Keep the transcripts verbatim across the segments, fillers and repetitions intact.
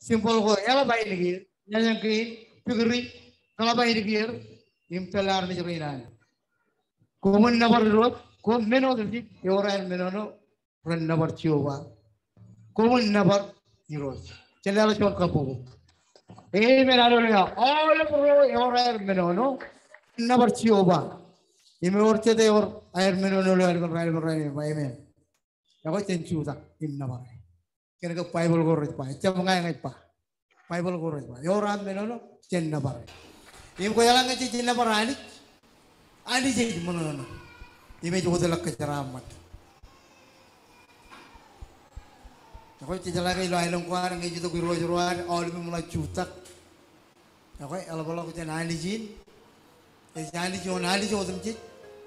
Symbol ko eḷap ainikieer, ñan kein, pikūri, kōḷap ainikieer, im tōl armej rein an. Koṃwin nōbar Irooj, koṃ men otemjej, ewōr aer menono, ren nōbar Jeova. Koṃwin nōbar Irooj. Jen leḷọk juon kabbokbok. Amen, hallelujah. Aolep ro ewōr aer menono, nōbar Jeova. Im ewōr jet ewōr aer menono ilo aer kōn raelep in rainin. Amen. Ekwe jen jutak im nōbar. Kōnke Baibōḷ ko rej ba, ejjab ña eñin ba. Baibōḷ ko rej ba, ewōr aṃ menono, jen nōbar. Im kwōjeḷā ñe jej nōbar Anij, Anij ej menono. Im ej wōtlọk kōjeraaṃṃan. Ekwe, jejeḷā ke ilo aelōñ ko ad ñe ej itok irooj ro ad, aolepān ṃōṇōṇō jutak. Ekwe, eḷapḷọk jān Anij in. Ej Anij ioon anij otemjej.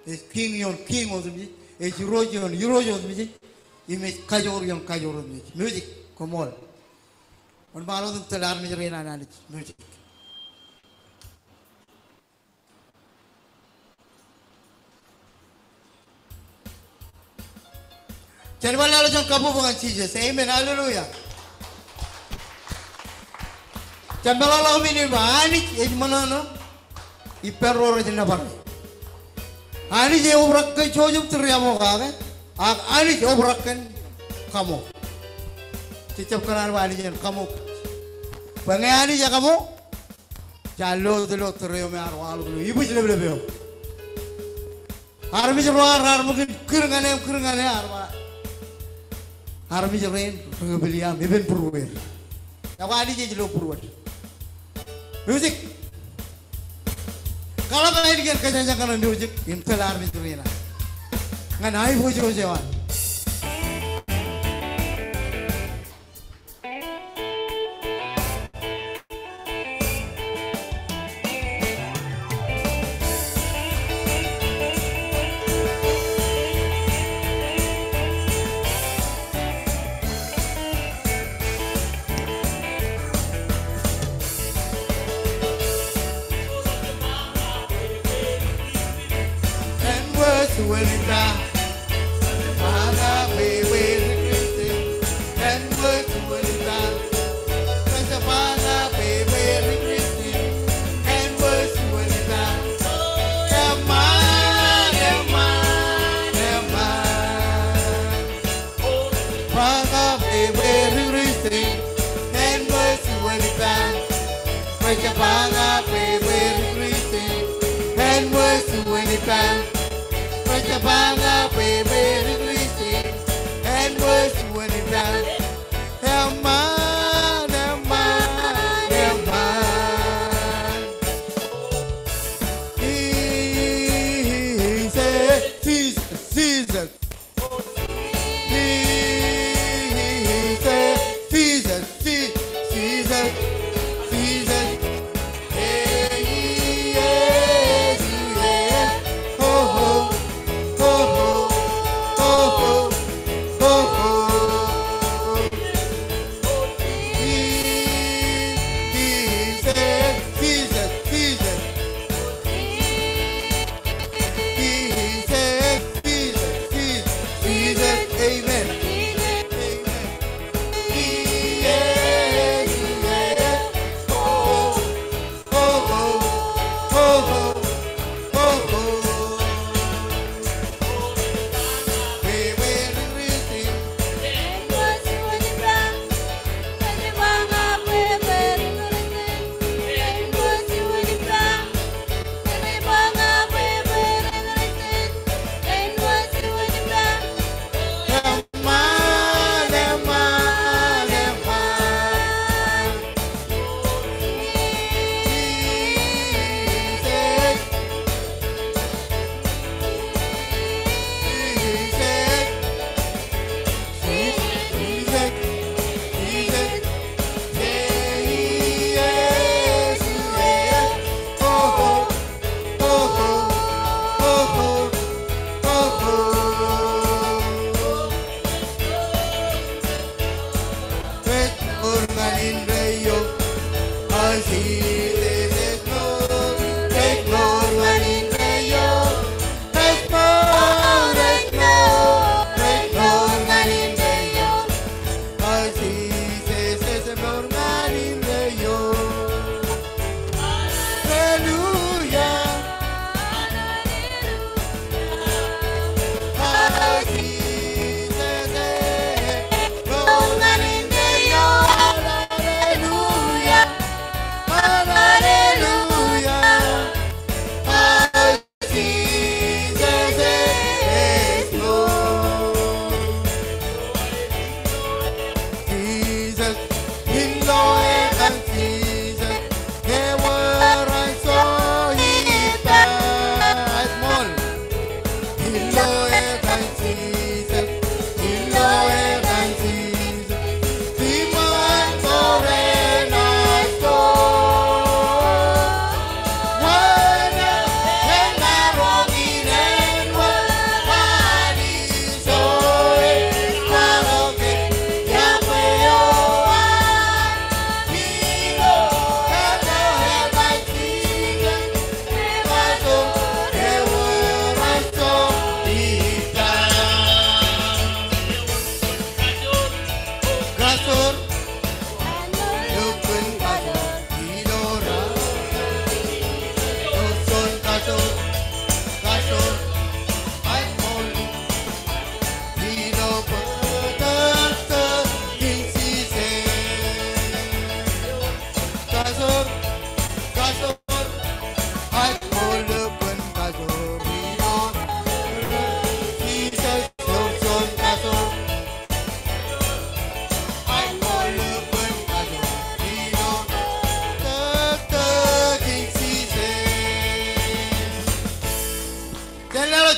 Ej Kiiñ ioon kiiñ otemjej. Ej Irooj ioon irooj otemjej. Im ej Kajoor ioon kajoor otemjej. Music, koṃṃool. Wōnṃaanḷọk im tōl armej rein an Anij. Music. Jen bar leḷọk juon kabbokbok ñan Jisōs. Amen. Hallelujah. Jen meḷọkḷọk men in ba Anij ej ṃōṇōṇō ippān ro rej nōbar e. Anij eobrak kōn Josep tūriaṃo kake, ak Anij eobrak kōn kaṃo. Jej jab kōṇaan ba Anij en kaṃo. Bwe ñe Anij ekaṃo, jaar loot ilo tōre eo me ear waḷọk ilo ibwijlepjep eo. Armej ro raar ṃōk in kūr ñan e, kūr ñan e, ear ba, armej rein rej kōpil iaam, epen būrueir. Ekwe Anij ej lo būruod. Music. Kōḷap ainikien kōjañjañ kōn music im tōl armej rein an ñan aiboojoj eo an. Eṃṃan, eṃṃan, eṃṃan. Jesus, Jesus, Jesus.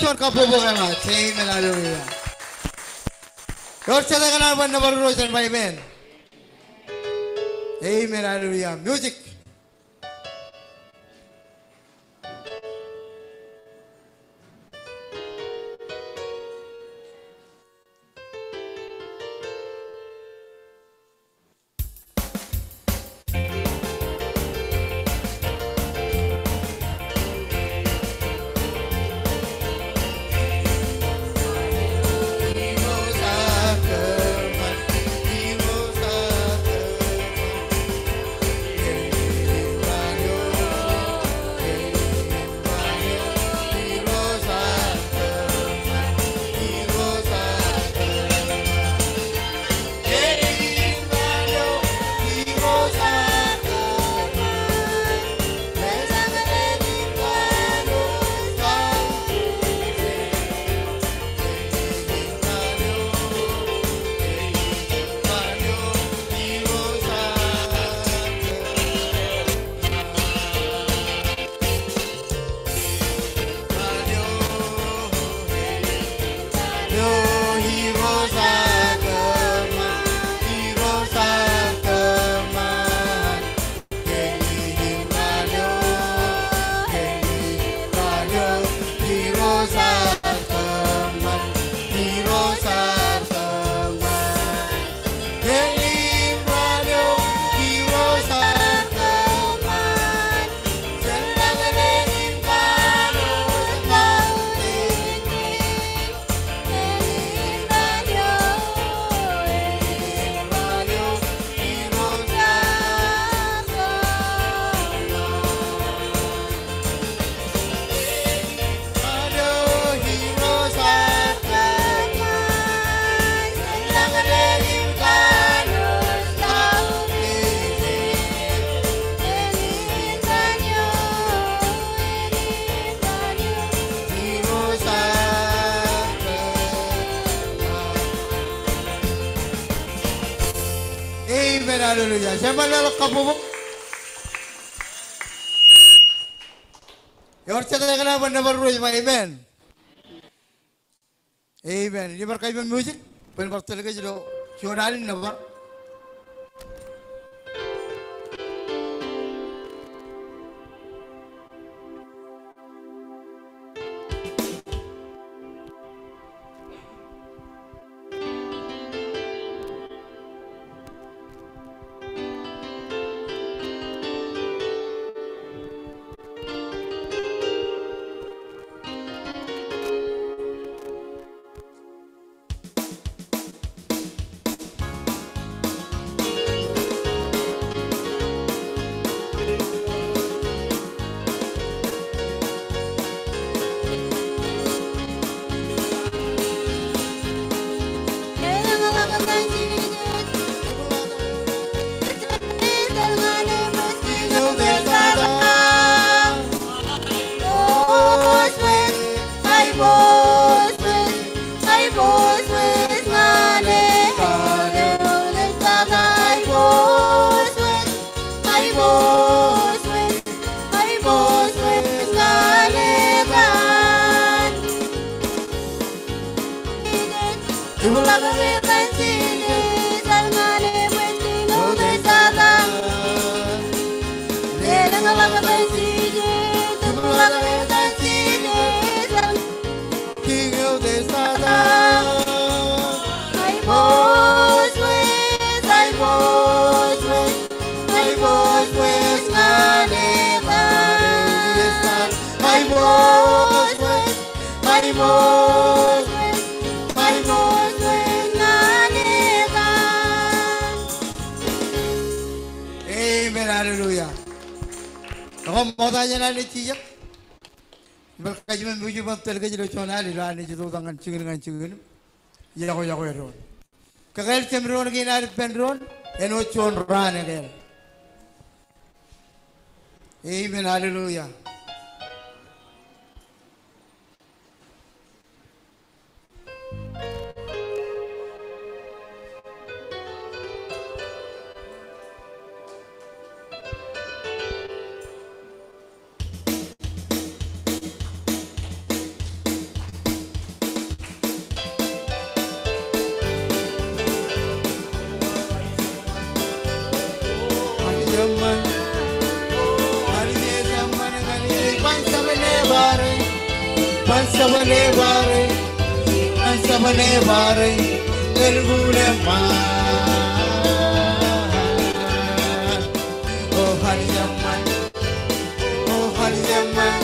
juon kabbokbok eḷap. Amen, hallelujah. Ewōr jete kōṇaan bwe nōbar Irooj en ba amen. Amen, hallelujah. Music. Amen, hallelujah. Jeṃḷọk kabbokbok. Ewōr jete kōṇaan bwe nōbar Irooj ba amen. Amen. Ij bar kajjimān music bwe en bar tōl kōj ilo juon alin nōbar. Amen, hallelujah. Ekwe ṃokta jān Anij Jisōs. Ij bar kajjimān music bwe en tōl kōj ilo juon al ilo Anij itoktak ñan jikin ñan jikin im yokwe yokwe doon. Kōkāāl jemdoon kein ad ippān doon, āinwōt juon raan ekāāl. Amen, hallelujah. eṃṃan. Anij ej eṃṃan ñan eō, iban Seven eo bar e. Iban Seven eo bar e. Iban Seven eo bar e. Elukkuun eṃṃan. O Anij eṃṃan. O Anij eṃṃan.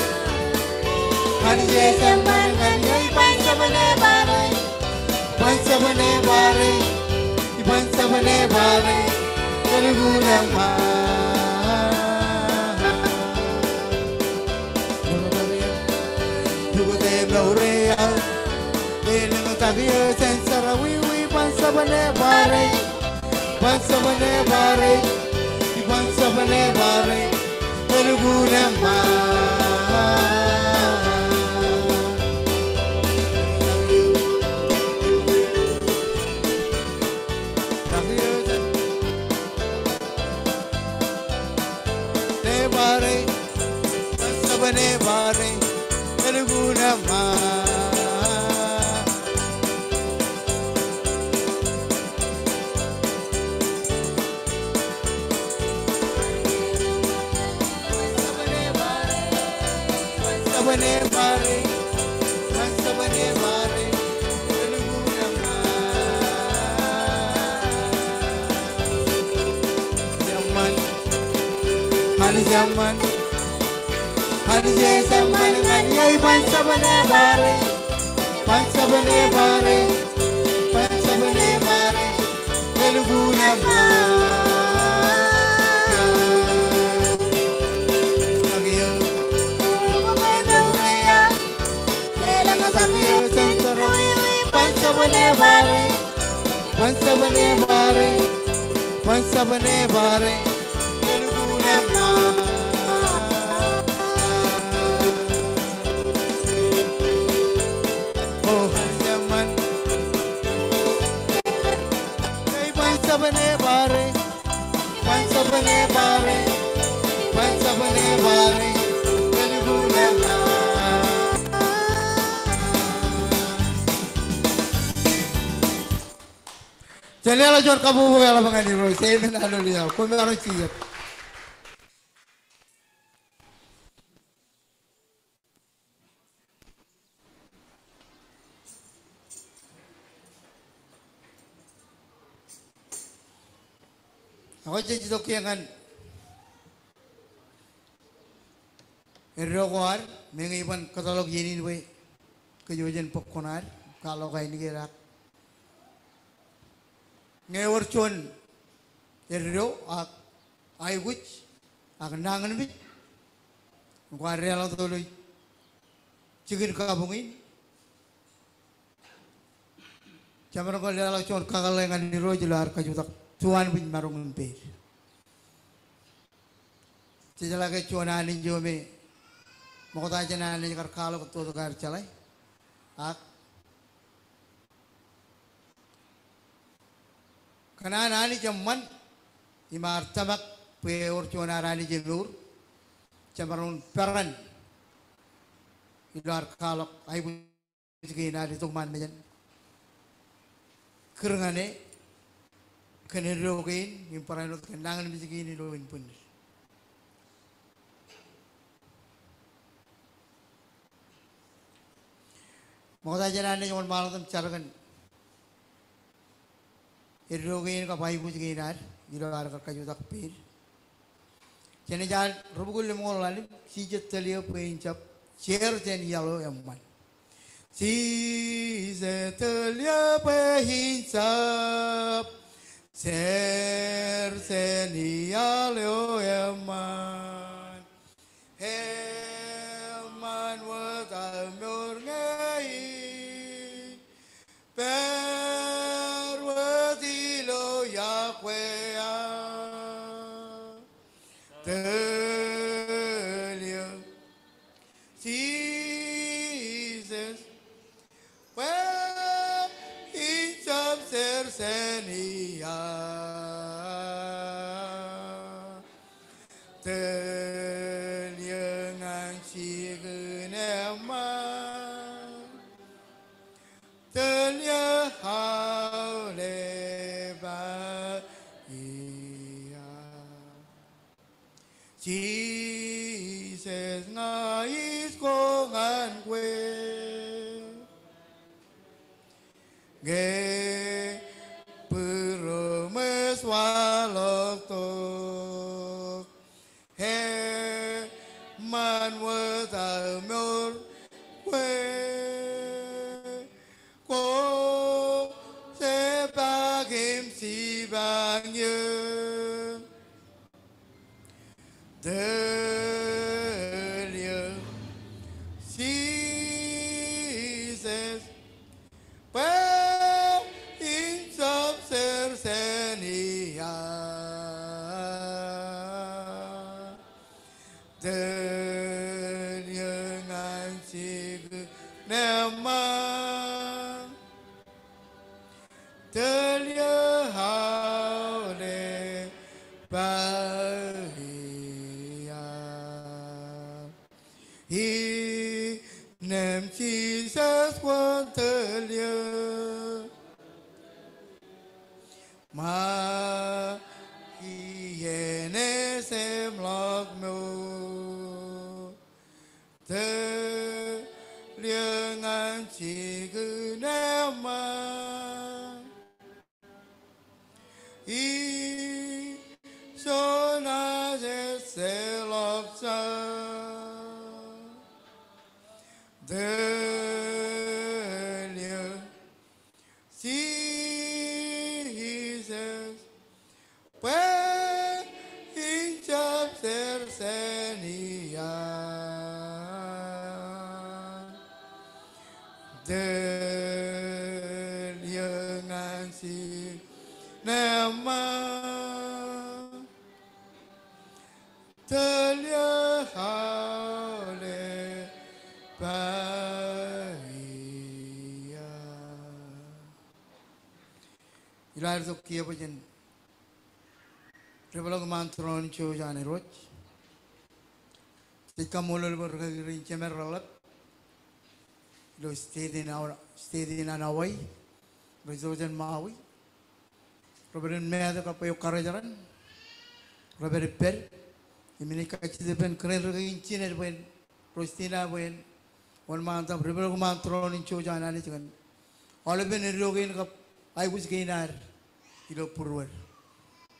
Anij ej eṃṃan ñan eō, iban Seven eo bar e. Iban Seven eo bar e. Iban Seven eo bar e. Elukkuun eṃṃan. Lukkuun eṃṃan. Lukkuun eṃṃan. Elōñ tak eo jān jerọwiwi, iban Seven eo bar e. Iban Seven eo bar e. Iban Seven eo bar e. Elukkuun eṃṃan. Bar e. Iban Seven eo bar e. Elukkuun eṃṃan. Seven eo bar e. Iban Seven eo bar e. Elukkuun eṃṃan. Eṃṃan. Anij eṃṃan. Anij ej eṃṃan ñan eō, iban Seven eo bar e. Iban Seven eo bar e. Iban Seven eo bar e. Elukkuun eṃṃan. Iban Seven eo bar e. Iban Seven eo bar e. Iban Seven eo bar e. Elukkuun eṃṃan. O Anij eṃṃan. Iban Seven eo bar e. Iban Seven eo bar e. Iban Seven eo bar e. Elukkuun eṃṃan. Jen leḷọk juon kabbokbok eḷap ñan Irooj. Amen, hallelujah. Koṃ maroñ jijet. Ak jen itok kiiō ñan eddo ko ad, meñe iban kōtḷọk iien in bwe kōj jen bōk kuṇaad, kwaḷọk ainikied ak ñe ewōr juon eddo ak aikuj ak nañinmej, kwaar deḷọñ ilo jikin kabuñ in, jemaroñ ke leḷọk juon kakōḷḷe ñan Irooj ilo ad kajutak tuanbwijmaroñ in pād. Jejeḷā ke juon Anij eo me ṃokta jān Anij kar kwaḷọk tok kar jeḷā. Ak kōn an Anij eṃṃan im ear tōmak bwe ewōr juon ad Anij emour, jemaroñ peran ilo ad kwaḷọk aiboojoj kein ad itok ṃaan mejān. Kūr ñan e kōn eddo kein im barāinwōt kōn nañinmej kein ilo inbwinnid. Ṃokta jān Anij wōnṃaanḷọk im jar kōn eddo kein kab aiboojoj kein ad ilo ad kar kajutak pād. Jen jar rubukwi lemñoul ḷalem, Jisōs tōl eō bwe in jab jeer jān iaḷ eo eṃṃan. Jisōs tōl eō bwe in jab jeer jān iaḷ eo eṃṃan. Eṃṃan wōt aō mour ñe in pād wōt ilo iọkwe aō. Tōl eō Jisōs bwe in jab jeer jān iaḷ. Tōl eō ñan jikin eṃṃan. Tōl eō aolep ad iaḷ. Jisōs, ña ij ko ñan kwe. Ñe būroṃōj waḷọk tok, eṃṃan wōt aō mour kwe. Ko jepaak im jipañ eō. Tōl eō, Jisōs, bwe in jab sersen ia. Tōl eō ñan jikūn eṃṃan. Tōl eō aolep aō ia. Innem Jisōs kwōn tōl eō. Ṃae iien ej im ḷọk mour. Tōl eō ñan jikūn eṃṃan. Ijo naaj ej ḷọk jar. Tōl eō, Jisōs, bwe in jab sersen ia. Tōl eō ñan jikūn eṃṃan. Tōl eō aolep aō ia. Ilo ad itok kiiō bwe jen depḷọk iṃaan tūroon in jouj an Irooj. Jej kaṃṃoolol bwe rūkaki rein jemed reḷap ilo state in Haw-, state in an Hawaii, rej itok jān Maui. Rej pād in Māt kab eok karijeran. Rej pād ippād. Im inaaj kajjitōk ippān kōrā in rūkaki in jined bwe en Rostina bwe en wōnṃaantak depḷọk iṃaan tūroon in jouj an Anij kōn aolepen eddo kein kab aikuj kein ad ilo būruod.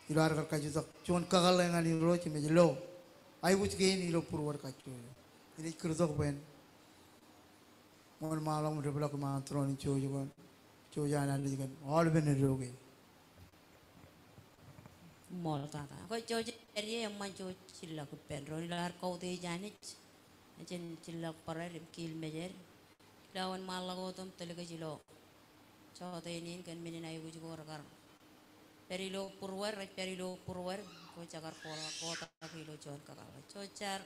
Ilo ad kar kajjitōk juon kakōḷḷe ñan Irooj im ej lo aikuj kein ilo būruod kajjojo. Inaaj kūrtok bwe en wōnṃaanḷọk im depḷọk iṃaan tūroon in jouj kōn, jouj an Anij kōn aolepen eddo kein. Ṃool tata. Kwe jouj im pād ie eṃṃan jouj jilọk ippān doon ilo ad kautiej Anij. Jen jilọk barād im kiil mejād. Ilo aō wōnṃaanḷọk wōt im tōl kōj ilo jọteen in kōn men in aikuj ko rekar pād ilo būruod, rej pād ilo būruod, ko jekar kotak ilo juon kakōḷḷe. Jouj jar.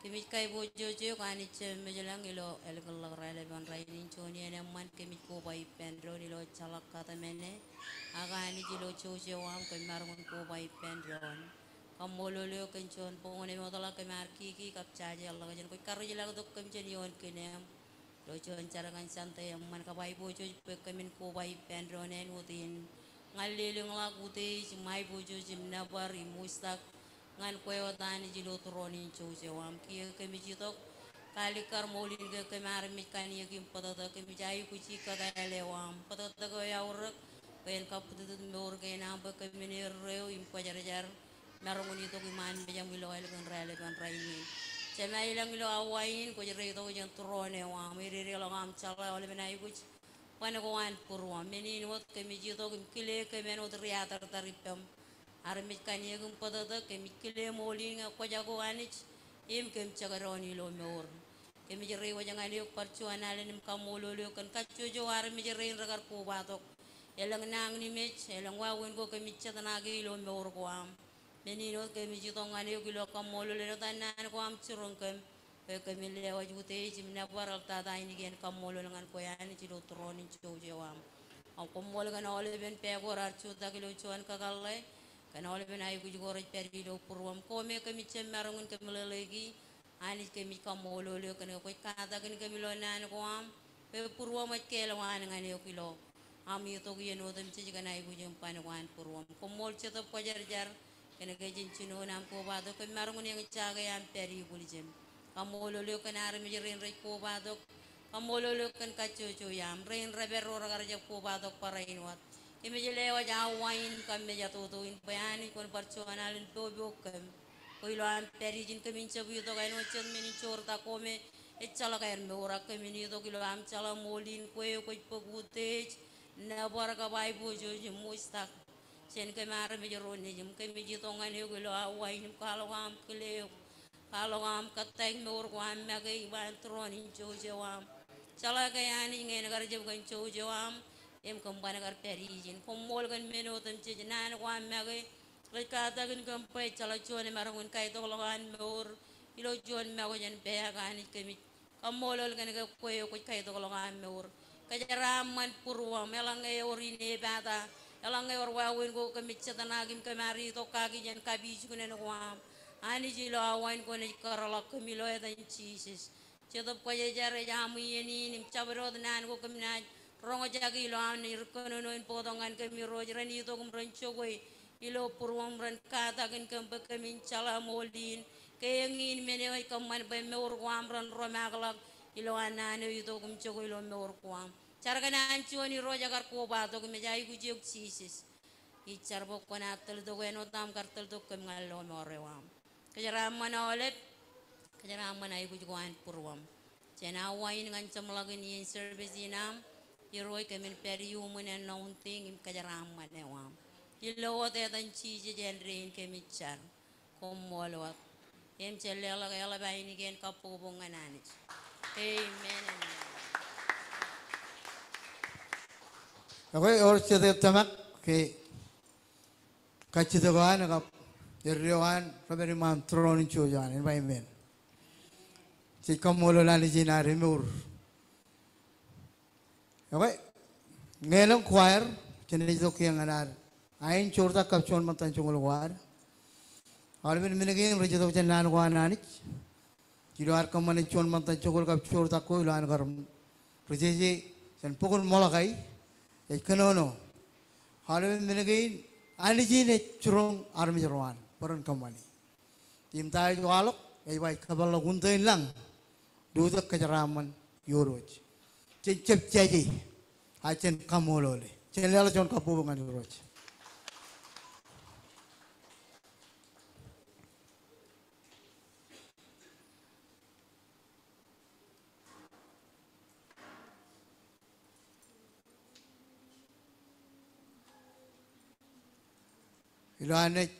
Kōmij kaiboojoj eok Anij Jemem ilañ ilo ālikinḷọk raelepen rainin, juon iien eṃṃan kōmij koba ippān doon ilo ejjeḷọk kōtmāne. Ak Anij ilo jouj eo aṃ kōm maroñ in koba ippān doon. Kaṃṃoolol eok kōn juon boñ in emootḷọk kōm ar kiki kab jaje ḷọkjeṇ. Kwōj karrejelaktok kōm jān ioon kiniem. Ilo juon jar ñan Sunday eṃṃan kab aiboojoj bwe kōmin koba ippān doon āinwōt in ñan lelōñḷọk utiej im aiboojoj im nōbar im wūjtak ñan kwe wōt Anij ilo tūroon in jouj eo aṃ. Kiiō kōmij itok, kaalikkar ṃool in ke kōm armej kanniōk im bōtōktōk, kōmij aikuji kakāāl eo aṃ. Bōtōktōk eo eaorōk bwe en kabbūtitōt mour kein aṃ bwe kōmin erreo im kwōjarjar. Maroñ in itok iṃaan mejaṃ ilo ālikin raelepen rainin. Jema ilañ ilo awa in kwōj reitok jān tūroon eo aṃ, ededeḷọk aṃ jeḷā aolepen aikuj ban ko an būruōṃ. Men in wōt kōmij itok im kile kōm āinwōt riatartar ippaṃ. Armej kanniōk im bōtōktōk kōmij kile ṃool in ñe kwōjako Anij im kōm jekdọọn ilo mour. Kōmij reiwōj ñan eok bar juon alen im kaṃṃoolol eok kōn kajjojo armej rein rekar kobatok. Elōñ nañinmej, elōñ wāween ko kōmij jet nañinmej ilo mour ko aṃ. Men in wōt kōmij itok ñan eok ilo kaṃṃoolol āinwōt an naan ko aṃ jiroñ kōm. Bwe kōmin lewōj utiej im nōbar ḷōḷtata in ikien kaṃṃoolol ñan kwe Anij ilo tūroon in jouj eo aṃ. Im koṃṃool kōn aolepen pā ko raar jutak ilo juon kakōḷḷe. Kōn aolepen aikuj ko rej pād ilo būruōṃ. Kōmij kōmij jab maroñ in kōmeḷeḷeiki. Anij kōmij kaṃṃoolol eok kōn ke kwōj katakin kōm ilo naan ko aṃ. Bwe būruōṃ ej keelwaan ñan eok ilo aṃ itok iien otemjej kōn aikuj im ban ko an būruōṃ. Koṃṃool Jetōb Kwōjarjar. Kōnke jen jinoin aṃ kobatok, kōm maroñ in eñjake aṃ pād ibwiljin. Kaṃṃoolol eok kōn armej rein rej kobatok. Kaṃṃoolol eok kōn kajjojo iaam. Rein rej pād ro rekar jab kobatok barāinwōt. Kōmij lewōj awa in im kaṃṃoolol tok in bwe Anij kwōn bar juon alen popo kōm. Bwe ilo aṃ pād ijin kōmin jab itok āinwōt jet men in joortak ko me ejjeḷọk aer mour ak kōmin itok ilo aṃ jeḷā ṃool in kwe kwōj bōk utiej, nōbar kab aiboojoj im ṃooj tak jān kōm armej ro nejūṃ. Kōmij itok ñan eok ilo awa in im kwaḷọk aṃ kile eok. Kwaḷọk aṃ kōttāik mour ko aṃ make ilo an tūroon in jouj eo aṃ. Jeḷā ke Anij ñe en kar jab kōn jouj eo aṃ, im kōm ban kar pād ijin. Koṃṃool kōn men otemjej naan ko aṃ make rej katakin kōm bwe ejjeḷọk juon emaroñ in kaitokḷọk an mour ilo juon ṃōko jān pāāk. Anij, kōmij kaṃṃoolol kōn ke kwe eo kwōj kaitokḷọk aṃ mour. Kōjeraaṃṃan būruōṃ, eḷaññe ewōr inepata, eḷaññe ewōr wāween ko kōmij jitōṇak im kōm ar itok kaki jān kapijuknen ko aṃ. Anij, ilo awa in kwōnaaj kōrḷọk kōm ilo etan Jisōs. Jetōb Kwōjarjar ej aṃ iien in im jabdewōt naan ko kōm naaj roñjake ilo aṃ naaj ri kōnono in bōktok ñan kōm Irooj, ren itok im ren jokwe ilo būruōṃ, ren katakin kōm bwe kōmin jeḷā ṃool in. Ke eñin men eo ej kōṃṃan bwe mour ko aṃ ren romaakḷọk ilo an naan eo itok im jokwe ilo mour ko aṃ. Jar kōn an juon irooj ekar kobatok im ej aikuj eok Jisōs. Ij jar bwe kwōnaaj tōltok āinwōt aṃ kar tōltok kōm ñan lọmọọr eo aṃ. Kōjeraaṃṃan aolep, kōjeraaṃṃan aikuj ko an būruōṃ. Jān awa in ñan jeṃḷọkin iien service in aṃ, Irooj, kōmin pād iuṃwin anointing im kōjeraaṃṃan eo aṃ. Ilo wōt etan Jisōs āindein kōmij jar. Koṃṃool wōt. Im jen leḷọk eḷap ainikien kabbokbok ñan Anij. Amen. Amen. Okay, ewōr jet eo tōmak ke kajjitōk eo an kab eddo eo an rej pād iṃaan tūroon in jouj eo an, en ba amen. Jej kaṃṃoolol Anij in ad emour. Okay. Ñe elōñ choir, jenaaj itok kiiō ñan ad ain joortak kab juon ṃōttan joñoul ko ad. Aolepen men kein rej itok jān naan ko an Anij. Ilo ad kōṃṃane juon ṃōttan joñoul kab joortak ko ilo an kar ri jeje jān bok in Ṃōḷakai, ej kōnono. Aolepen men kein Anij in ej jiroñ armej ro an bwe ren kōṃṃane. Im ta ej waḷọk, ej ba ij kōpeḷḷọk undein lañ, lutōk kōjeraaṃṃan ioon Irooj. Jen jab jaje, ak jen kaṃṃoolole. Jen leḷọk juon kabbokbok ñan Irooj. Ilo an naaj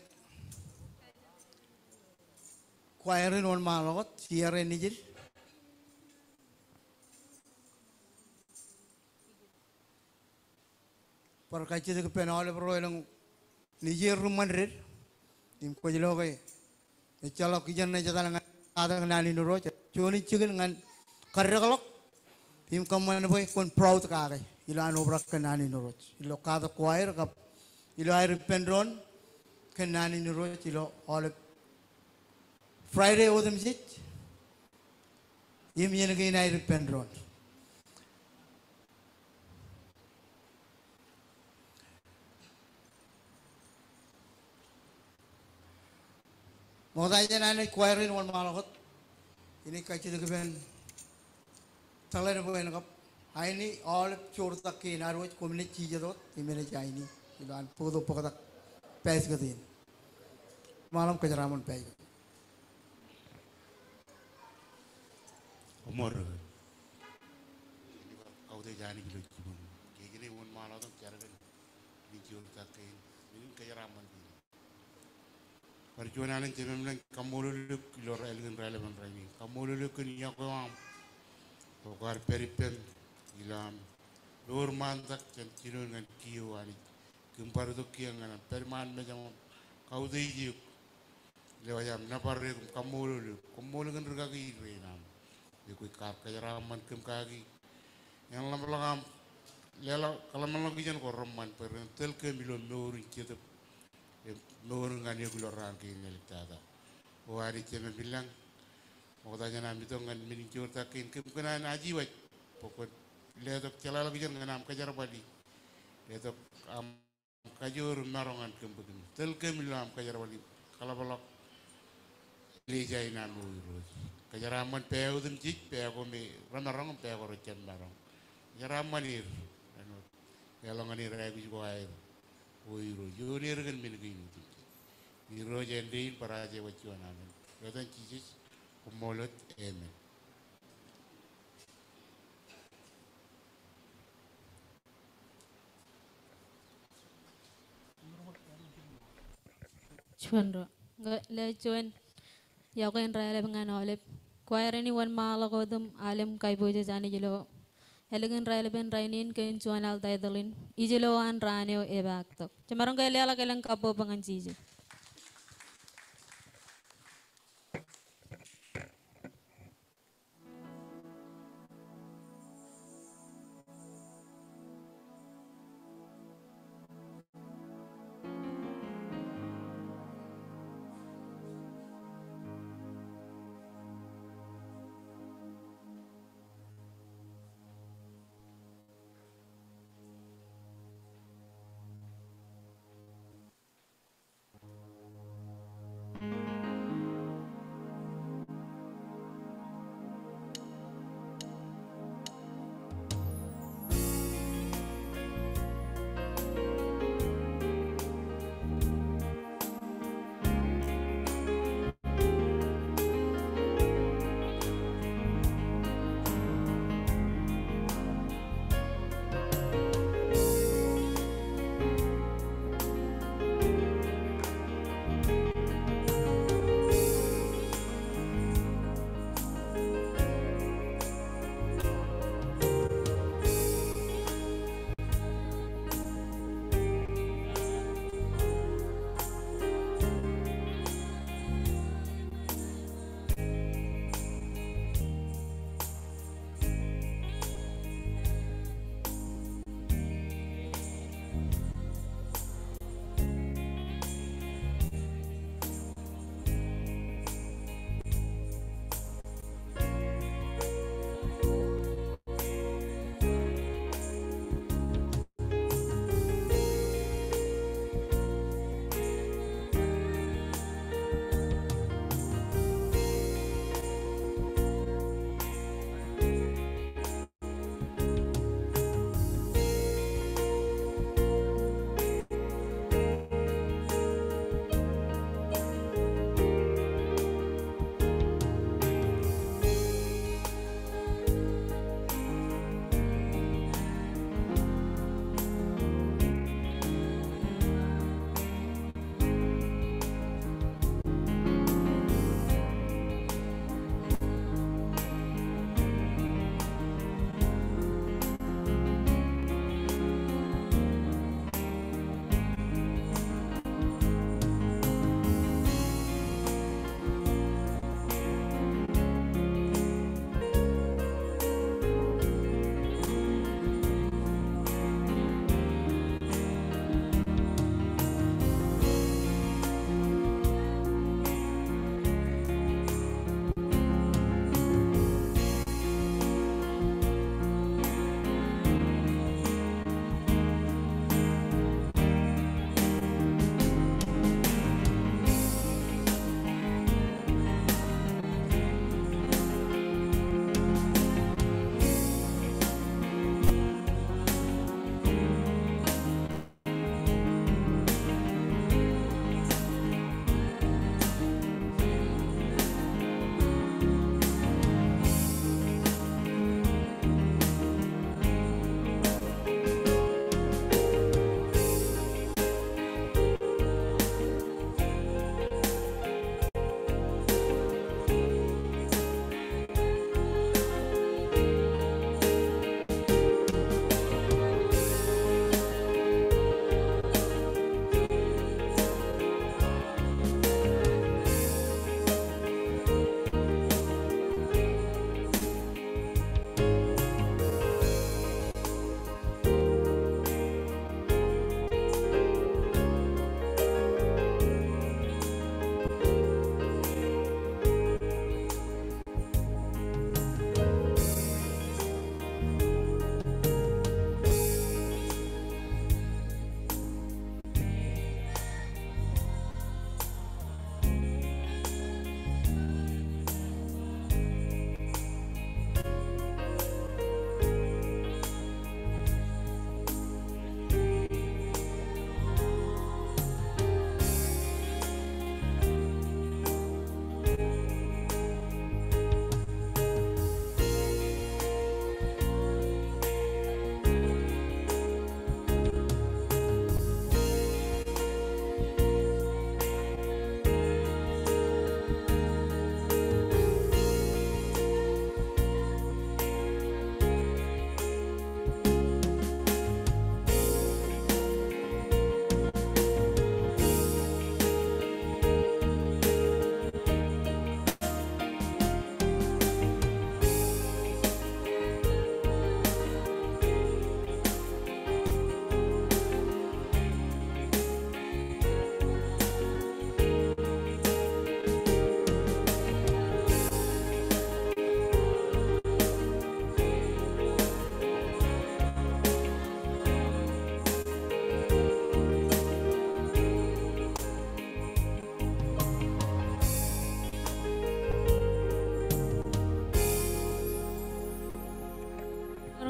choir in wōnṃaanḷọk wōt, C R A nejid. Bar kajjitōk ippān aolep ro elōñ nejier ri ṃandered im kwōj lo ke ejjeḷọk ijeṇ ṇe ej etal ñan katak naan in Irooj, juon in jikin ñan kaddekḷọk im kōṃṃan bwe kwōn proud kake ilo an obrak kōn naan in Irooj, ilo katak choir kab ilo aer ippān doon kōn naan in Irooj ilo aolep Friday otemjej im iien kein aer ippān doon. Ṃokta jān an naaj choir in wōnṃaanḷọk wōt, inaaj kajjitōk ippān tōḷ eo bwe en kab aini aolep joortak kein ad wōj, koṃ naaj jijet wōt im enaaj aini ilo an bōktok bōktak basket in. Ṃaḷōṃ, kōjeraaṃṃan basket. Koṃṃool. Kautiej Anij ilo jibūṃ. Kōn kein wōnṃaanḷọk im jar kōn men in joortak kein, men in kōjeraaṃṃan kein. Bar juon alen, Jemem ilañ, kaṃṃoolol eok ilo raelepen raelepen rainin. Kaṃṃoolol eok kōn iọkwe eo aṃ bwe kwaar pād ippem ilo am mour ṃaantak jān jinoin ñan kiiō, Anij. Kōm bar itok kiiō ñan am pād iṃaan mejaṃ im kautiej eok. Lewōj am nōbar eok im kaṃṃoolol eok. Koṃṃool kōn rikaki rein aṃ. Bwe kwōj kar kōjeraaṃṃan kōm kaki. Eḷap ḷọk am leḷọk kōḷmānḷọkjeṇ ko reṃṃan bwe ren tōl kōm ilo mour in jetōb im mour in ñan eok ilo raan kein āliktata. O Anij Jemem ilañ, ṃokta jān am itok ñan men in joortak kein, kōm kōṇaan ajiwaj bwe kwōn letok jeḷāḷọkjeṇ ñan am kōjerbali. Letok am kajoor im maroñ ñan kōm bwe kōm tōl kōm ilo aṃ kōjerbal im kaḷapḷọk Elija in an O Irooj. Kōjeraaṃṃan pā otemjej, pā ko me remaroñ, pā ko rejjab maroñ. Kōjeraaṃṃan er, āinwōt eḷọñan er aikuj ko aer, O Irooj, ioon er kōn men kein otemjej. Irooj, āindein barāinwōt juon amen. Etan Jisōs, koṃṃool wōt, amen. Juon ro. Ñe lale juon, iọkwe in raelep ñan aolep. Kwaer in wōnṃaanḷọk wōt im alem kaiboojoj Anij ilo ālikin raelepen rainin kōn juon al taitōḷ in, Ijelo an raan eo epaaktok. Jemaroñ ke leḷọk elōñ kabbokbok ñan Jisōs.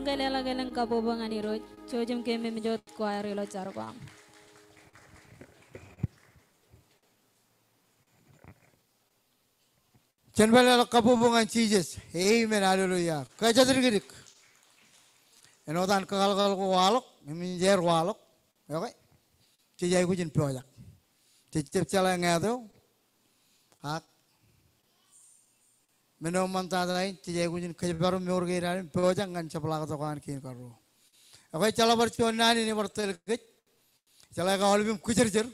pād leḷọk elōñ kabbokbok ñan Irooj, jouj im keememej wōt choir ilo jar ko aṃ. Jen pād leḷọk kabbokbok ñan Jisōs. Amen, hallelujah. Kōjatdikdik. Āinwōt an kakōḷkōḷ ko waḷọk, im jeid waḷọk. Okay. Jej aikuj in pojak. Jej jab jeḷā ñāāt eo. Ak men eo eṃṃan tata in, jej aikuj in kōjparok mour kein ad im pojak ñan jepḷaaktok an kein karuo. Okay, jeḷā bar juon naan in ebar tōl kōj. Jeḷā ke aolep im kōjjerjer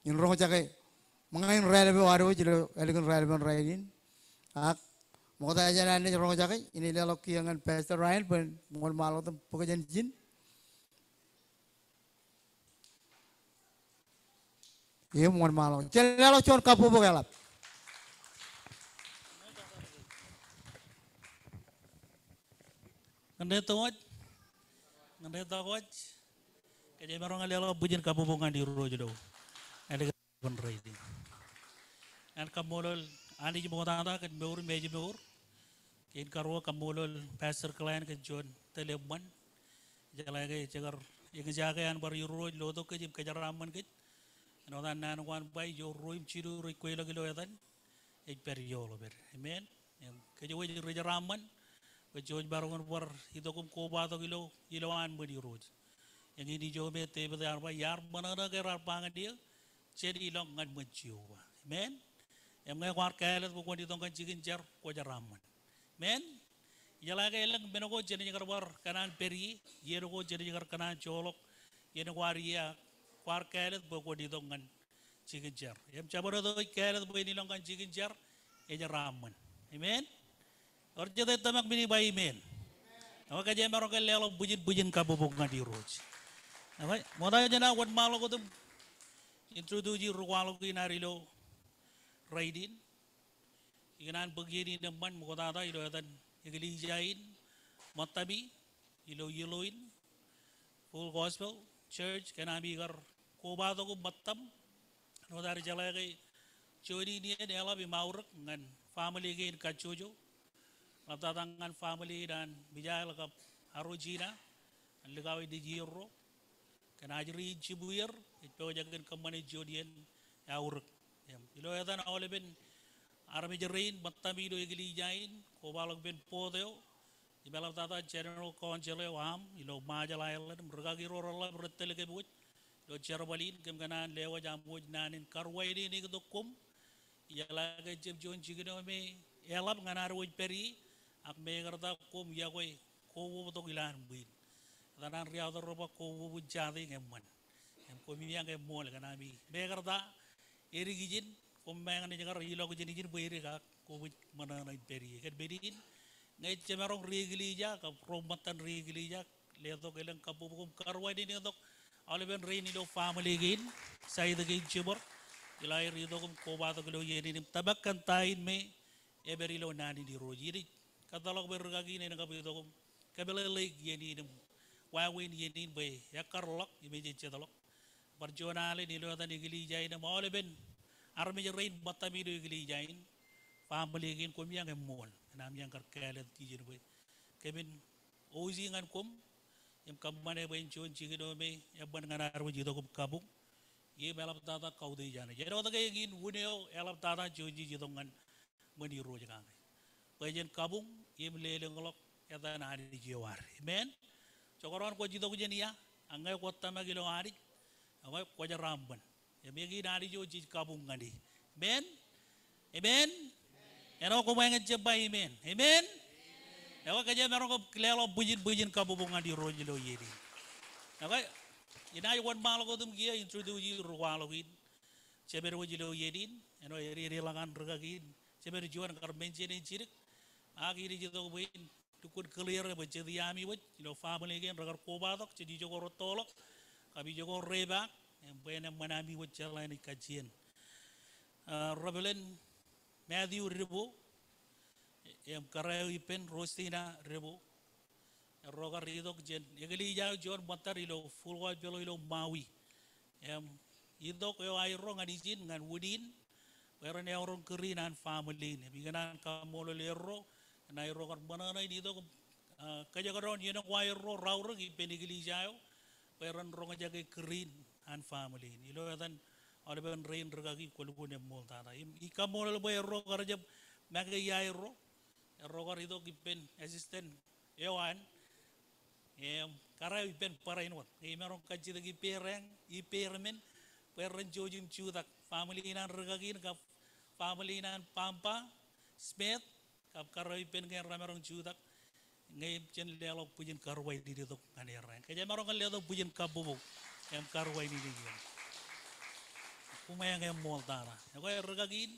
in roñjake ṃōñā in raelep eo ad wōj ilo ālikin raelepen rainin. Ak ṃokta jān an naaj roñjake, inaaj leḷọk kiiō ñan Pastor Ryan bwe en wōnṃaanḷọk im bōk jān ijin. Im wōnṃaanḷọk. Jen leḷọk juon kabbokbok eḷap. Ñan rej tōwōj, ñan rej tōwōj, kōj jemaroñ leḷọk bwijin kabbokbok ñan Irooj ilo ālikin rainin. Ñan kaṃṃoolol Anij ṃoktata kōn mour im ājmour. Kein karuo kaṃṃoolol Pastor Glenn kōn juon tōl eṃṃan. Jeḷā ke ej kar eñjake an bar Irooj lotok kōj im kōjeraaṃṃan kōj. Āinwōt an naan ko an ba, ijo ruo im jilu rej kweilọk ilo etan, ej pād ioḷ pād. Amen. Im kōj wōj ri jeraaṃṃan, kōj wōj maroñ in bar itok im kobatok ilo, ilowaan ṃōn Irooj. Eñin ijo me Devid ear ba, iar ṃōṇōṇō ke raar ba ñan eō, jen ilọk ñan ṃōn Jeova. Amen. Im ñe kwaar kāālōt bwe kwōn itok ñan jikin jar, kwōjeraaṃṃan. Amen. Ijeḷā ke elōñ men ko jenaaj kar bar kōṇaan pād ie, iien ko jenaaj kar kōṇaan joḷọk, iien kwaar ie, kwaar kāālōt bwe kwōn itok ñan jikin jar. Im jabdewōt eo ej kāālōt bwe en ilọk ñan jikin jar, ejeraaṃṃan. Amen. Ewōr jet ej tōmak men in ba amen. Ewōr, kōj jemaroñ ke leḷọk bwijin, bwijin kabbokbok ñan Irooj. Ewōr, ṃokta jān aō wōnṃaanḷọk wōt im introduce ri kwaḷọk in ad ilo rainin. Ikōṇaan bōk iien in eṃṃan ṃoktata ilo etan eklejia in, ṃōttami, ilo iloin Full Gospel Church, kōn ami kar kobatok im ṃōttam. Āinwōt ad jeḷā ke juon in iien eḷap im aorōk ñan family kein kajjojo. Eḷaptata ñan family in an Mijael kab Arojina, an likao in nejierro. Kōn ajri in jibwier, ej pojak in kōṃṃane juon iien aorōk. Im ilo etan aolepen armej rein, ṃōttami ilo eklejia in, kobaḷọk ippān board eo, im eḷaptata General Council eo aṃ ilo Ṃajeḷ Island, im rikaki ro reḷḷap rej tōl kōm wōj ilo jerbal in, kōm kōṇaan lewōj aṃ wōj naan in karuwaineneiktok koṃ. Ijeḷā ke ejjab juon jikin eo me eḷap ñan ad wōj pād ie, ak mekarta koṃ iọkwe kowōbtok ilowaan ṃwiin. Etan an ri aorōk rej ba kowōbwin jateiñ eṃṃan. Im koṃ iaan eṃṃool kōn ami mekarta edik ijin, koṃ ṃōk naaj kar ilọk jān ijin bwe edik ak kobwij ṃōṇōṇō in pād ie. Kōn men in, ñe jemaroñ ri eklejia kab ro ṃōttan ri eklejia, letok elōñ kabbokbok im karuwaineneiktok aolepen rein ilo family kein, side kein jibwar, ilo aer itok im kobatok ilo iien in im tōmak kōn ta in me epād ilo naan in Irooj. Inaaj kōtḷọk bwe rikaki in en kab itok im kōmeḷeḷeik iien in im wāween iien in bwe ekkar ḷọk im ej ejjeḷọk. Bar juon alen ilo etan eklejia in im aolepen armej rein ṃōttami ilo eklejia in, family kein, koṃ iaan eṃṃool kōn ami iaan kar kāālōt ijin bwe kōmin wōj ñan koṃ im kōṃṃane bwe en juon jikin eo me eṃṃan ñan ad wōj itok im kabuñ. Im eḷaptata kautiej Anij. Āinwōt ke eñin wūn eo eḷaptata jenaaj itok ñan ṃōn Irooj kaṇe, bwe jen kabuñ im lelōñḷọk etan Anij eo ad. Amen. Jekdọọn kwōj itok jān ia, ak ñe kwōj tōmak ilo Anij, ak kwō jeraaṃṃan. Im eñin Anij eo jej kabuñ ñan e. Amen. Amen. Āinwōt koṃ eñin jab ba amen. Amen. Ekwe, kōj jemaroñ ke leḷọk bwijin, bwijin kabbokbok ñan Irooj ilo iien in. Ekwe, inaaj wōnṃaanḷọk wōt im kiiō introduce ri kwaḷọk in jemād wōj ilo iien in, āinwōt ededeḷọk an rikaki in, jemād juon kar mention e jidik, ak inaaj itok bwe in lukkuun clear e bwe jet iaami wōj ilo family kein rekar kobatok, jet ijoko rettoḷọk, kab ijoko repaak, im bwe en eṃṃan ami wōj jeḷā enaaj kajjien. Ah, Reverend Matthew Rebo, im kōrā eo ippān Rostina Rebo. Erro kar itok jān eklejia eo juon ṃōttad ilo Full Gospel eo ilo Maui. Im itok eo aerro ñan ijin ñan wūnin, bwe ren eoroñ kūr in an family in. Im ikōṇaan kaṃṃoolol erro, kōn aerro kar ṃōṇōṇō in itok im Ah, kōjekdọọn iien eo aerro raorōk ippān eklejia eo bwe ren roñjake kūr in an family in. Ilo etan aolepen rein rikaki, kwōlukkuun eṃṃool tata. Im ij kaṃṃoolol bwe erro kar jab make iaerro. Erro kar itok ippān assistant eo an, im kar eo ippān barāinwōt. Im emaroñ kajjitōk ippāer eñ, ippāer men, bwe ren jouj im jutak family in an rikaki in kab family in an Pampa Smith, kab kar eo ippān ñe remaroñ jutak, ñe jen leḷọk bwijin karuwainene tok ñan er eñ. Kōj jemaroñ ke letok bwijin kabbokbok im karuwainene ioon. Koṃeañ eṃṃool tata. Ekwe rikaki in,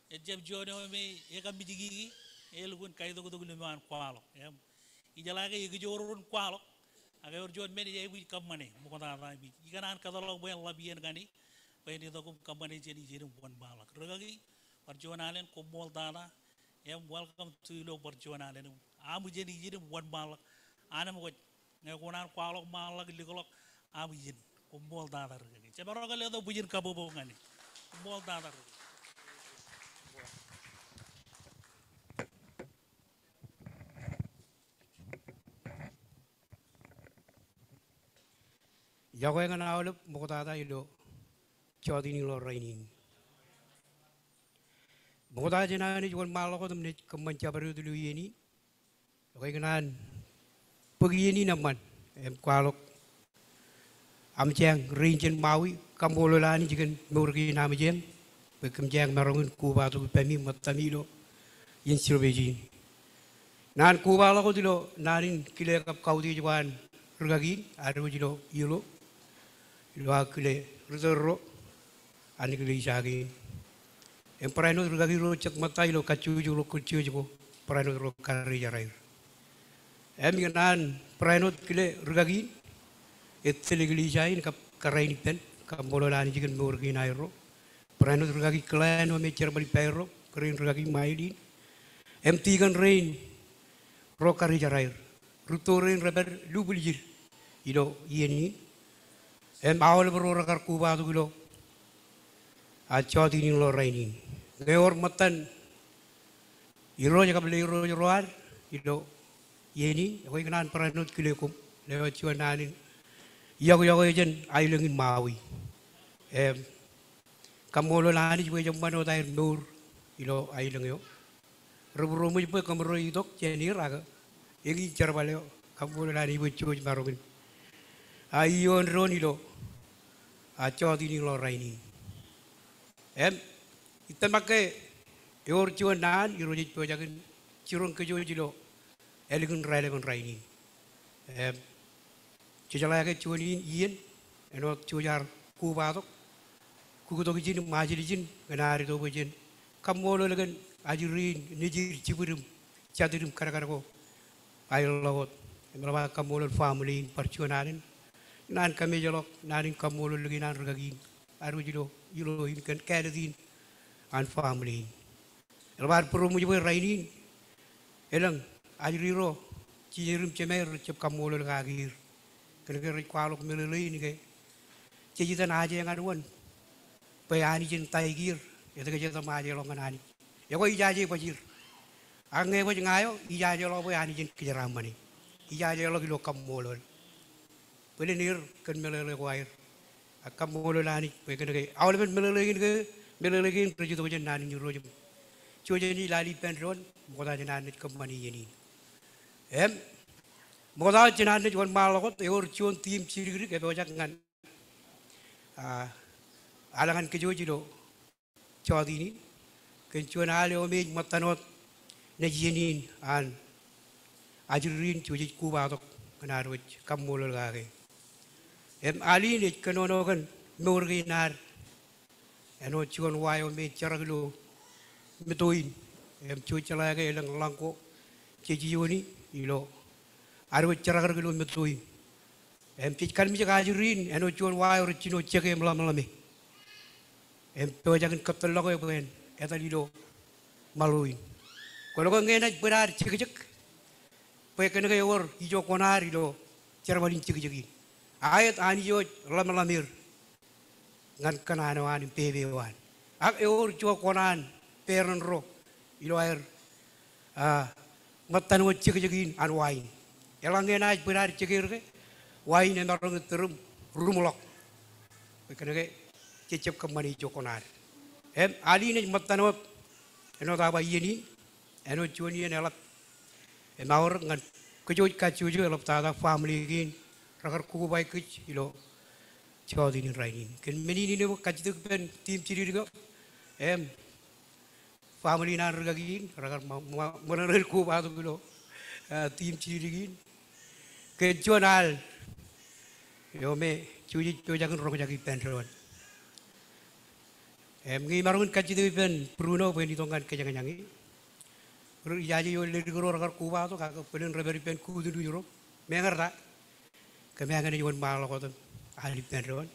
ejjab juon eo me ekaṃ ijikiki, elukkuun kaitoktok lōṃ eo an kwaḷọk. Im ijeḷā ke ekijoor in kwaḷọk, ak ewōr juon men ej aikuj kōṃṃane ṃoktata im ij ikōṇaan kōtḷọk bwe en ḷap iien kaṇe bwe en itok im kōṃṃane jān ijin im wōnṃaanḷọk. Rikaki, bar juon alen, koṃṃool tata. Im welcome to ilo bar juon alen im aṃ jān ijin im wōnṃaanḷọk. Anemkwōj ñe koṇaan kwaḷọk, ṃaanḷọk, likḷọk aṃ ijin. Koṃṃool tata rikaki. Jemaroñ ke letok bwijin kabbokbok ñan e. Koṃṃool tata rikaki. Iọkwe ñan aolep ṃoktata ilo jọteen in ilo rainin. Ṃokta jān an ej wōnṃaanḷọk wōt im naaj kōṃṃan jabdewōt ilo iien in, ekwe ikōṇaan bōk iien in eṃṃan im kwaḷọk amjeañ rein jān Maui, kaṃṃoolol Anij kōn mour kein amjeañ bwe kōm jeañ maroñ in kobatok ippemi ṃōttami ilo iien service in. Naan kobaḷọk wōt ilo naan in kile kab kautiej ko an rikaki in ad wōj ilo iiō, ilo aō kile ritōl ro an eklejia kein. Im barāinwōt rikaki ro jet ṃōtta ilo kajjojo ro kōjjojo ko, barāinwōt ro karrejeran aer. Im ikōṇaan barāinwōt kile rikaki in, ettōl eklejia in kab kōrā in ippān, kaṃṃoolol Anij kōn mour kein aerro. Barāinwōt rikaki Glenn eo me jerbal ippaerro, kōrā in rikaki Mailin. Im tikōn rein ro karrejeran aer. Rūtto rein rej pād lubwiljid ilo iien in. Im aolep ro rekar kobatok ilo, a, jọteen in ilo rainin. Ñe ewōr ṃōttan irooj kab ḷe irooj ro ad ilo iien in, ekwe ikōṇaan barāinwōt kile koṃ. Ḷeo juon naan in iọkiọkwe jān aelōñ in Maui. Im kaṃṃoolol Anij bwe ej eṃṃan wōt aer mour ilo aelōñ eo. Rebūroṃōj bwe kōmro itok jān er ak eñin jerbal eo. Kaṃṃoolol Anij bwe jej maroñ in, a, iioon doon ilo, a, jọteen in ilo rainin. Im ij tōmak ke ewōr juon naan irooj ej pojak in jiroñ kōj wōj ilo ālikin raelepen rainin. Im jejeḷā ke juon in iien āinwōt jej ar kobatok, kuktok ijin im ajil ijin ñan ad itok bwe jen kaṃṃoolol kōn ajri in nejid, jibwid im jatid im kadkad ko aerḷọk wōt. Im eḷap aō kaṃṃoolol family in bar juon alen, naan kameejḷọk, naan in kaṃṃoolol likin an rikaki in ad wōj ilo iiō in kōn kāālōt in an family in. Eḷap ad būroṃōj bwe rainin elōñ ajri ro, jijer im jemāer, rej jab kaṃṃoolol kake er. Kōnke rej kwaḷọk meḷeḷein ke jej itōn aje ñan wōn bwe Anij en taik er, etke jej itaṃ ajeḷọk ñan Anij? Ekwe ijaje bajjek. Ak ñe baj ña eo, ijajeḷọk bwe Anij en kōjeraaṃṃane. Ijajeḷọk ilo kaṃṃoolol. Bōlen er kōn meḷeḷe ko aer. Ak kaṃṃoolol Anij bwe kōnke aolepen meḷeḷe kein ke, meḷeḷe kein rej itok jān naan in Irooj im juon jān i lale ippān doon, ṃokta jān an naaj kōṃṃane iien in. Im ṃokta jān an naaj wōnṃaanḷọk wōt, ewōr juon tiim jidikdik epojak ñan, a, aḷ ñan kōj wōj ilo jọteen in kōn juon al eo me ej ṃōttan wōt nejien in an ajri in jej kobatok ñan ad wōj kaṃṃoolol kake. Im al in ej kōnono kōn mour kein ad āinwōt juon wa eo me ej jerak ilo meto in. Im jej jeḷā ke elōñ ḷañ ko jej iiooni ilo ad wōj jerakrak ilo meto in. Im jej kallimjek ajri in āinwōt juon wa eo rej jino jeke im ḷōmḷōme. Im pojak in kōtḷọk e bwe en etal ilo ṃaḷo in. Kwōlo ke ñe enaaj bōd ad jekjek bwe kōnke ewōr ijo kuṇaad ilo jerbal in jekjek in. Aet, Anij eo ej ḷōmḷōm er ñan kōṇaan eo an im pepe eo an. Ak ewōr juon kuṇaan peran ro ilo aer, a, ṃōttan wōt jekjek in an wain. Eḷaññe enaaj bōd ad jekeer ke, wain emaroñ in tūrūṃ ruṃḷọk. Kōnke jejjab kōṃṃane ijo kuṇaad. Im al in ej ṃōttan wōt āinwōt aō ba iien in, āinwōt juon iien eḷap im aorōk ñan kōj kajjojo eḷaptata family kein rekar kobaik kōj ilo jota in rainin. Kōn men in eo kajjitōk ippān team jidikdik eo im family in an rikaki in rekar ṃō-, ṃō-, ṃōṇōṇō in kobatok ilo, ah, team jidikdik in. Kōn juon al eo me jej pojak in roñjake ippān doon. Im ñe imaroñ in kajjitōk ippān Bruno bwe en itok ñan kōjañjañe. Ri-, ijaje eo ledik ro rekar kobatok ak bōlen rej pād ippān kūtun ro. Meñe rej ta, kōmeañ naaj wōnṃaanḷọk wōt im al ippān doon.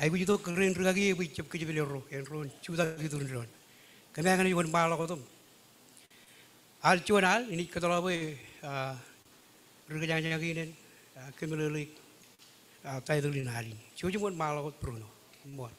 Aikuj itok kōn rikaki eo bwe ejjab kōjepel erro, en ro en jutak iturin doon. Kōmeañ naaj wōnṃaanḷọk wōt im al juon al, inaaj kōtḷọk bwe, ah, ri kōjañjañ kein en, ah, kōmeḷeḷeik, ah, title in al in. Jouj im wōnṃaanḷọk wōt Bruno. Ṃool.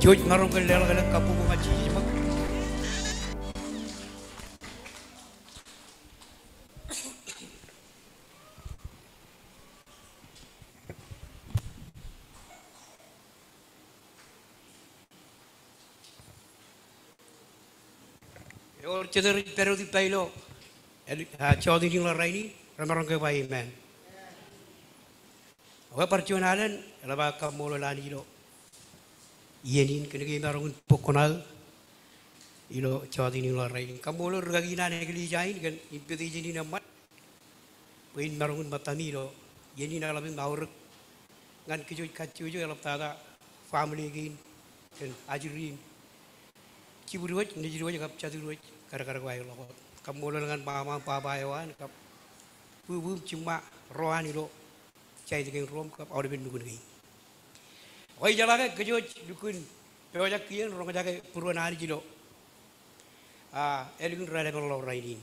Jouj maroñ ke leḷọk kabbokbok ñan Jisōs bwe ewōr jet rej pād wōt ippa ilo jota in ilo rainin, remaroñ ke ba amen. Ak bar juon alen, eḷap aō kaṃṃoolol Anij ilo iien in kōnke emaroñ in bōk kōṇaō ilo jota in ilo rainin. Kaṃṃoolol rūkaki in an eklejia in kōn invitation in eṃṃan bwe in maroñ in ṃōttami ilo iien in. Eḷap im aorōk ñan kōj kajjojo, eḷaptata family kein kōn ajri in, jibwid wōj, nejid wōj kab jatid wōj, kadkad ko aer ḷọk wōt. Kaṃṃoolol ñan ṃaṃa im baba eo an kab bwibwi im jiṃṃa ro an ilo side kein ro im kab aolepen nukun kein. Ak ijeḷā ke kōj wōj lukkuun pojak kien roñjake būruon Anij ilo a, ālikin raelepen ḷọk rainin.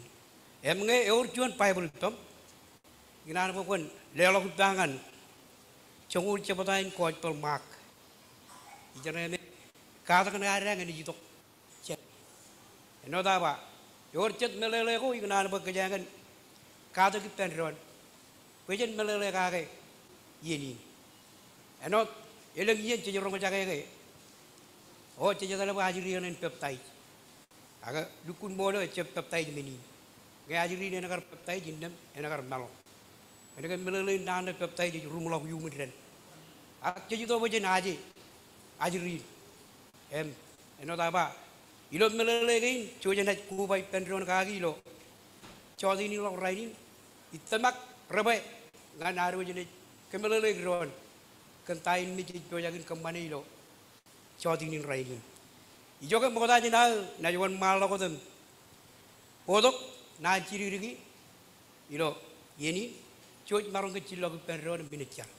Im ñe ewōr juon Baibōḷ ippaṃ, ikōṇaan bwe kwōn leḷọk ippa ñan joñoul jebta in Gospel Mark. Ijeṇe me katak ṇe ad ñe ej itok jān. Āinwōt aō ba, ewōr jet meḷeḷe ko ikōṇaan bwe kōjeañ kōn katak ippān doon bwe jen meḷeḷe kake iien in. Āinwōt elōñ iien jej roñjake ke, o jej etal bwe ajri eṇ en peptaij. Ak lukkuun ṃool eo ejjab peptaij men in. Ñe ajri in enaaj kar peptaij, innām enaaj kar maḷoñ. Kōnke meḷeḷein naan ṇe peptaij ej ruṃḷọk iuṃwin dān. Ak jej itok bwe jen aje ajri in. Im āinwōt aō ba, ilo meḷeḷe kein, jouj im naaj koba ippān doon kaki ilo jota in ilo rainin, ij tōmak rebwe ñan ad wōj naaj kōmeḷeḷeik doon kōn ta in me jej pojak in kōṃṃane ilo jota in rainin. Ijoke ṃokta jān aō naaj wōnṃaanḷọk wōt im bōktok naan jidikdik ilo iien in, jouj maroñ ke jillọk ippān doon im men ej jar.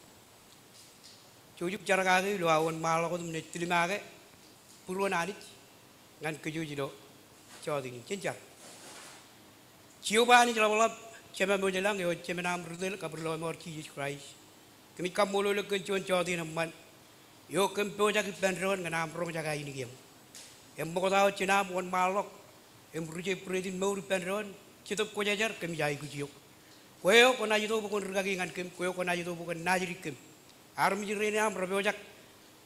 Jouj im jar kake ilo aō wōnṃaanḷọk wōt im naaj tilmake būruon Anij ñan kōj wōj ilo jota in. Jen jar. Jeova Anij ḷapḷap, Jemām eo ej lañ, eo ej Jemān aṃ ri tōl kab ri lọmọọr Jisōs Kraist. Kōmij kaṃṃoolol eok kōn juon jota in eṃṃan eo kōm pojak ippān doon ñan am roñjake ainikieṃ. Im ṃokta wōt jān am wōnṃaanḷọk im ri jebwidin mour ippān doon, Jetōb Kwōjarjar, kōmij aikuj eok. Kwe eo kwōnaaj itok bwe kwōn rikaki ñan kōm, kwe eo kwōnaaj itok bwe kwōn naajdik kōm. Armej rein aṃ rej pojak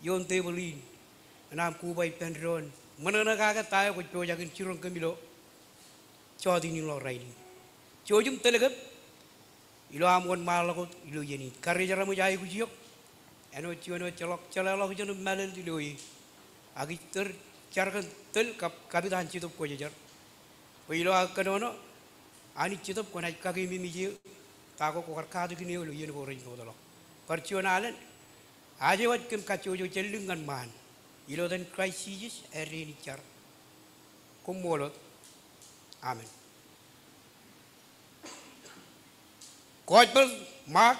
ioon tebōḷ in ñan am koba ippān doon, ṃōṇōṇō kake ta eo kwōj pojak in jiroñ kōm ilo jota in ilo rainin. Jouj im tōl kōm ilo am wōnṃaanḷọk wōt ilo iien in. Karijer eo aṃ ej aikuj eok, āinwōt juon eo ejjeḷọk jeḷāḷọkjeṇ im mālōtlōt ilo e. Ak ij tōl jar kōn tōl kab kapit an Jetōb Kwōjarjar, bwe ilo aō kōnono, Anij Jetōb, kwōnaaj kakeememej eō, ta ko kwō kar katakin eō ilo iien ko rej mootḷọk. Bar juon alen, aje waj kōm kajjojo jān lik ñan ṃaan. Ilo etan Kraist Jisōs, āindein ij jar. Koṃṃool wōt. Amen. Gospel Mark,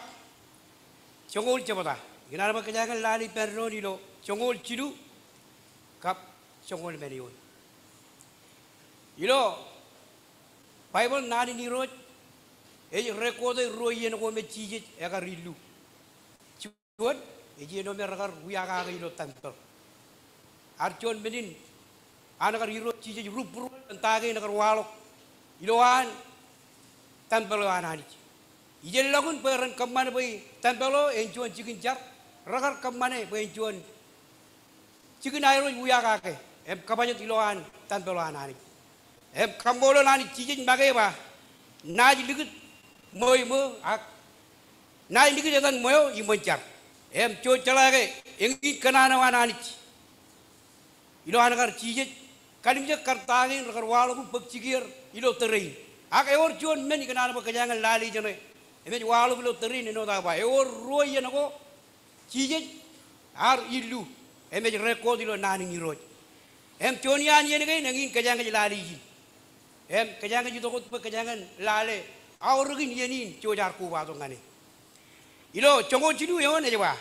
joñoul jebta. Ikōṇaan bwe kōjeañ in lale ippān doon ilo joñoul jilu kab joñoul emān eoon. Ilo Baibōḷ naan in Irooj ej record e ruo iien ko me Jisōs ekar illu. Juon, ej iien eo me rekar wiakake ilo tempeḷ. Ear juon men in an kar irooj Jisōs ri būruon kōn ta kein ekar waḷọk ilowaan tempeḷ eo an Anij. Ijellọkin bwe ren kōṃṃane bwe tempeḷ eo en juon jikin jar, rekar kōṃṃane bwe en juon jikin airooj wiakake im kōbajet ilowaan tempeḷ eo an Anij. Im kaṃṃoolol Anij, Jisōs make ba, naaj likūt ṃweo iṃweo ak naaj likūt etan ṃweo iṃōn jar. Im jouj jeḷā ke eñin kōṇaan eo an Anij ilo an kar Jisōs kalimjek kar ta kein rekar waḷọk im bōk jikier ilo tōre in. Ak ewōr juon men ikōṇaan bwe kōjeañ in lale ijeṇe im ej waḷọk ilo tōre in, āinwōt aō ba ewōr ruo iien ko Jisōs ear illu im ej record ilo naan in Irooj. Im juon iaan iien kein eñin kōjeañ ej lale ijin. Im kōjeañ ej itok wōt bwe kōjeañ in lale aorōkin iien in jej ar kobatok ñan e. Ilo joñoul jilu eoon ej ba,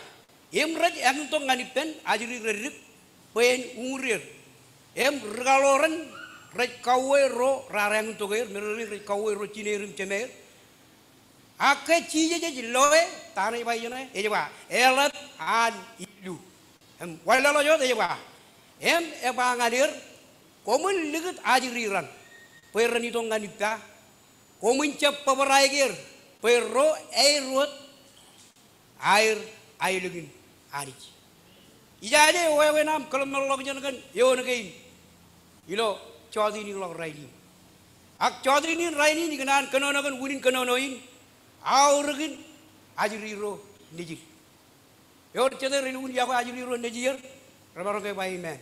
im rej āñintok ñan ippān ajri reddik bwe en uñūr er. Im rikaḷoran rej kauwe ro raar āñintok er, meḷeḷein rej kauwe ro jineer im jemeer. Ak ke Jisōs ej loe, ta ṇe ej ba ijeṇe? Ej ba, eḷap an illu. Im wanlaḷḷọk wōt ej ba, im ej ba ñan er, koṃwin likūt ajri raṇ bwe ren itok ñan ippa. Koṃwin jab bōbraik er bwe ro aer wōt aer aelōñ in Anij. Ijaje wāween aṃ kōḷmānḷọkjeṇ kōn eoon kein ilo jọteenikḷọk rainin. Ak jọteen in rainin ikōṇaan kōnono kōn unin kōnono in, aorōkin ajri ro nejid. Ewōr jete rej lukkuun yokwe ajri ro nejier? Remaroñ ke ba amen.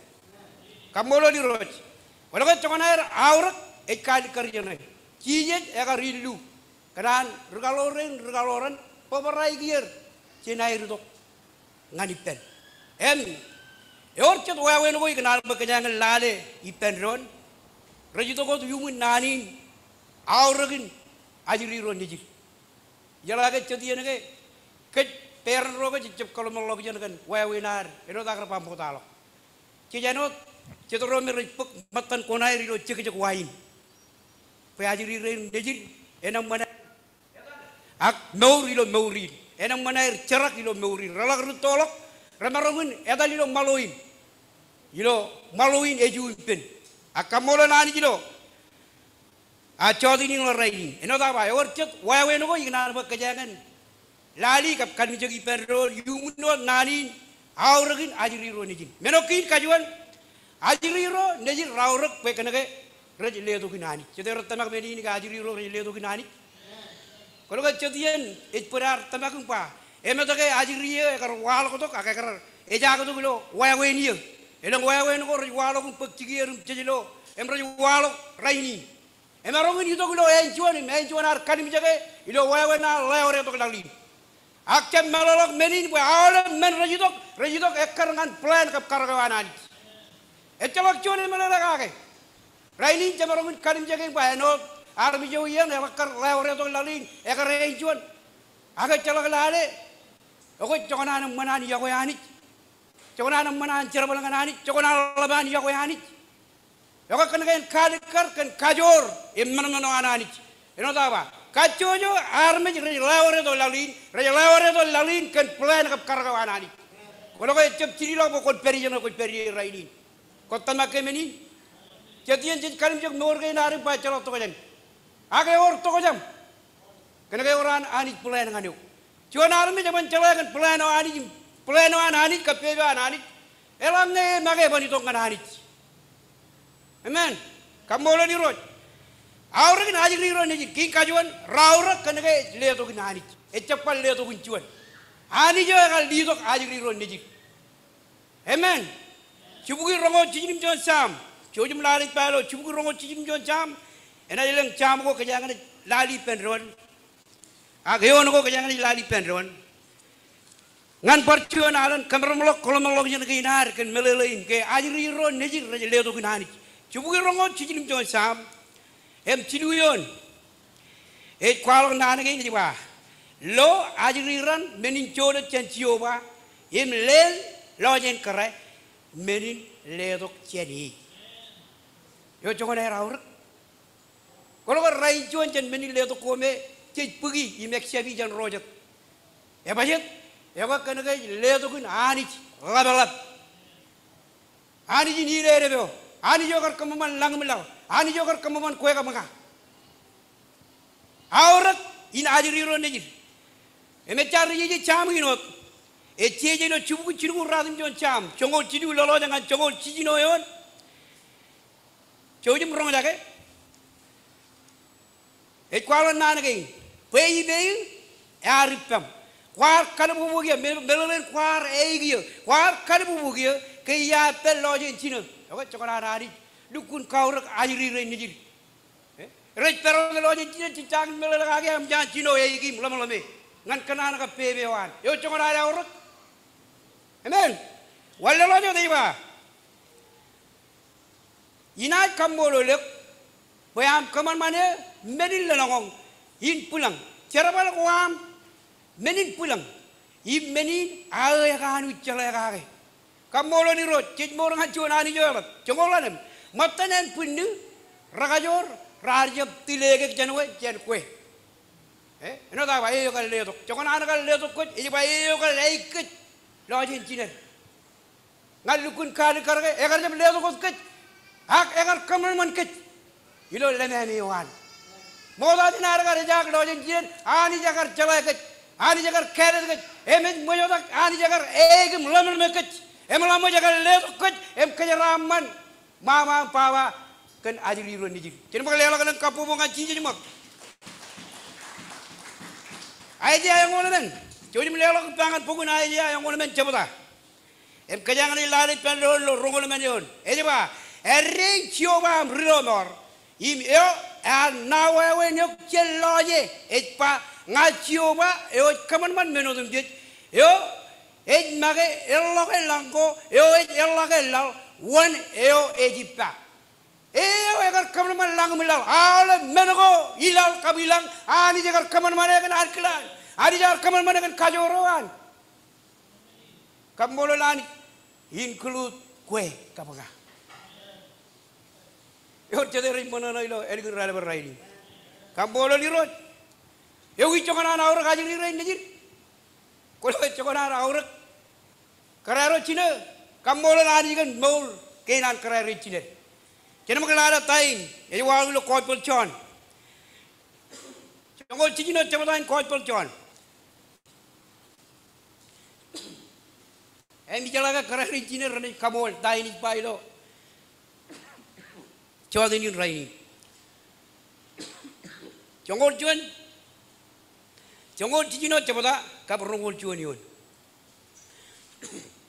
Kaṃṃoolol Irooj. Kwōlo ke joñan aer aorōk ej kaalikkar ijeṇe. Jisōs ekar illu kōn an rikaḷoran, rikaḷoran bōbraik er jān aer itok ñan ippān. Im ewōr jet wāween ko ikōṇaan bwe kōjeañ in lale ippān doon. Rej itok wōt iuṃwin naan in, aorōkin ajri ro nejid. Ijeḷā ke jet iien ke kōj peran ro ke jej jab kōḷmānḷọkjeṇ kōn wāween ad, āinwōt aō kar ba ṃoktaḷọk. Jej āinwōt jet ro me rej bōk ṃōttan koṇaer ilo jekjek wain. Bwe ajri rein nejid enaṃōṇ aer ak mour ilo mour in. Enaṃōṇ aer jerak ilo mour in. Reḷak rūttoḷọk, remaroñ in etal ilo ṃaḷo in. Ilo ṃaḷo in ej ippān. Ak kaṃṃoolol Anij ilo a jọteenikḷọk rainin. Āinwōt aō ba, ewōr jet wāween ko ikōṇaan bwe kōjeañ in lale kab kalimjek ippān doon iuṃwin wōt naan in, aorōkin ajri ro nejin. Men eo kein kajuon, ajri ro nejin raorōk bwe kōn ke rej letok in Anij. Jete rej tōmak men in ke ajri ro rej letok in Anij? Kwōlo ke jet iien ej bōd ad tōmak im ba, eṃōj ke ajri eo ekar waḷọktok ak ekar ejaaktok ilo wāween iiō. Elōñ wāween ko rej waḷọk im bōk jikier im jej lo, im rej waḷọk rainin. Emaroñ in itok ilo āinjuon im āinjuon ad kalimjeke ilo wāween ad ḷeoretok laḷ in. Ak jab meḷọkḷọk men in bwe aolep men rej itok, rej itok ekkar ñan plan kab karōk eo an Anij. Ejjeḷọk juon emeḷeḷe kake. Rainin jemaroñ in kalimjeke im ba āinwōt armej eo iien eḷak kar ḷeoretok laḷ in, ekar āinjuon. Ak ejjeḷọk lale, ekwe joñan an eṃṃan an iọkwe Anij. Joñan an eṃṃan an jerbal ñan Anij, joñan an ḷap an iọkwe Anij. Ekwe kōn ke en kaalikkar kōn kajoor im ṃōṇōṇō an Anij. Āinwōt aō ba, kajjojo armej rej ḷeoretok laḷ in, rej ḷeoretok laḷ in kōn plan kab karōk eo an Anij. Kwōlo ke ejjab jilḷọk bwe kwōn pād ijeṇe kwōj pād ie rainin. Kwōj tōmak ke men in? Jet iien jej kalimjek mour kein ad im ba ejjeḷọk tokjān. Ak ewōr tokjān. Kōn ke ewōr an Anij plan ñan eok. Juon armej eban jeḷā kōn plan eo an Anij, plan eo an Anij kab pepe eo an Anij, eḷaññe e make eban itok ñan Anij. Amen. Kaṃṃoolol Irooj. Aorōkin ajri ro nejin, kein kajuon, raorōk kōn ke ej letok in Anij. Ejjab bar letok in juon. Anij eo ekar letok ajri ro nejin. Amen. Jibukwi roñoul jiljino juon Sam. Jouj im lale ippa ilo jibukwi roñoul jiljino juon Sam. Enaaj elōñ Sam ko kōjeañ naaj lale ippān doon. Ak eoon ko kōjeañ naaj lale ippān doon. Ñan bar juon alen kōmeramḷọk kōḷmānḷọkjeṇ kein ad kōn meḷeḷe in ke ajri ro nejin rej letok in Anij. Jibukwi roñoul jiljino juon Sam. Im jilu eoon. Ej kwaḷọk naan kein ej ba, Lo ajri raṇ men in joḷọk jān Jeova im leel lọjien kōrā men in letok jān e. Eo joñan aer aorōk. Kwōlo ke rainin juon jān men in letok ko me jej bōki im accept-i jān ro jet. Ebajet, ekwe kōnke ej letok in Anij ḷapḷap. Anij in ilelep eo. Anij eo kar kōṃṃan lañ im laḷ. Anij eo kar kōṃṃan kwe kab ña. Aorōk in ajri ro nejid. Im ej jaar jeje Sam in wōt. Ej jeje ilo jibukwi jilñuul ruatimjuon Sam. Joñoul jilu lolọọj ñan joñoul jiljino eoon. Jouj im roñjake. Ej kwaḷọk naan kein. Bwe ippān ear ippaṃ. Kwaar kalbubuki eō, me-, meḷeḷein kwaar eiki eō. Kwaar kalbubuki eō, ke iar pād lọjien jinō. Ekwe, joñan an Anij lukkuun kaorōk ajri rein nejid. E? Rej pād lọjien jinō, jej jañin meḷeḷe kake, eṃōj an jino eiki im ḷōmḷōme. Ñan kōṇaan kab pepe eo an. Eo joñan an aorōk. Amen. Wanlōḷọk eo ej ba. Inaaj kaṃṃoolol eok bwe aṃ kōṃanṃane men in lōḷñọñ in bwilōñ. Jerbal ko aṃ men in bwilōñ im men in aō ekanooj jeḷā kake. Kaṃṃoolol Irooj, jej mour ñan juon Anij eo eḷap. Joñoul ḷalem. Ṃōttan ānbwinnū rekajoor raar jab tileekek jān we, jān kwe. E? Āinwōt aō ba e eo kar letok. Joñan an kar letok kōj, ej ba e eo kar eik kōj lọjien jined. Ña lukkuun kaalikkar ke, ekar jab letok wōt kōj. Ak ekar kōṃanṃan kōj ilo lōṃaṃ eo an. Ṃokta jān ad kar ejaak lọjien jined, Anij ekar jeḷā kōj. Anij ekar kāālōt kōj. Im ej ṃōjtak, Anij ekar eik im ḷōmḷōme kōj. Im ḷak ṃōj ekar letok kōj. Im kōjeraaṃṃan ṃaṃa im baba kōn ajri ro nejid. Jen bōk leḷọk elōñ kabbokbok ñan Jisōs ṃōk. Aiseia eñoul emān. Jouj im leḷọk ippa ñan bok in Aiseia eñoul emān jebta. Im kōjeañ naaj lale ippān doon ilo roñoul emān eoon. Ej ba, āindein Jeova aṃ Ri-lọmọọr, im eo ear ṇa wāween eok jān lọje, ej ba, ña Jeova eo ej kōṃanṃan men otemjej, eo ej make eḷḷọke lañ ko, eo ej eḷḷọke laḷ, wōn eo ej ippa. E eo ekar kōṃanṃan lañ im laḷ, aolep men ko ilaḷ kab ilañ, Anij ekar kōṃanṃane kōn ankilaan. Anij ear kōṃanṃane kōn kajoor eo an. Kaṃṃoolol Anij, include kwe kab ña. Ewōr jete rej ṃōṇōṇō ilo ālikin raelep rainin. Kaṃṃoolol Irooj. Ewi joñan an aorōk ajri rein nejid? Kwōlo ke joñan an aorōk kōrā ro jinō, kaṃṃoolol Anij kōn mour kein an kōrā ro jinō. Jen ṃōk lale ta in ej waḷọk ilo Gospel John. Joñoul jiljino jebta in Gospel John. Im ijeḷā ke kōrā ro jinō renaaj kaṃool ta in ij ba ilo jota in rainin. Joñoul juon, joñoul jiljino jebta kab roñoul juon eoon.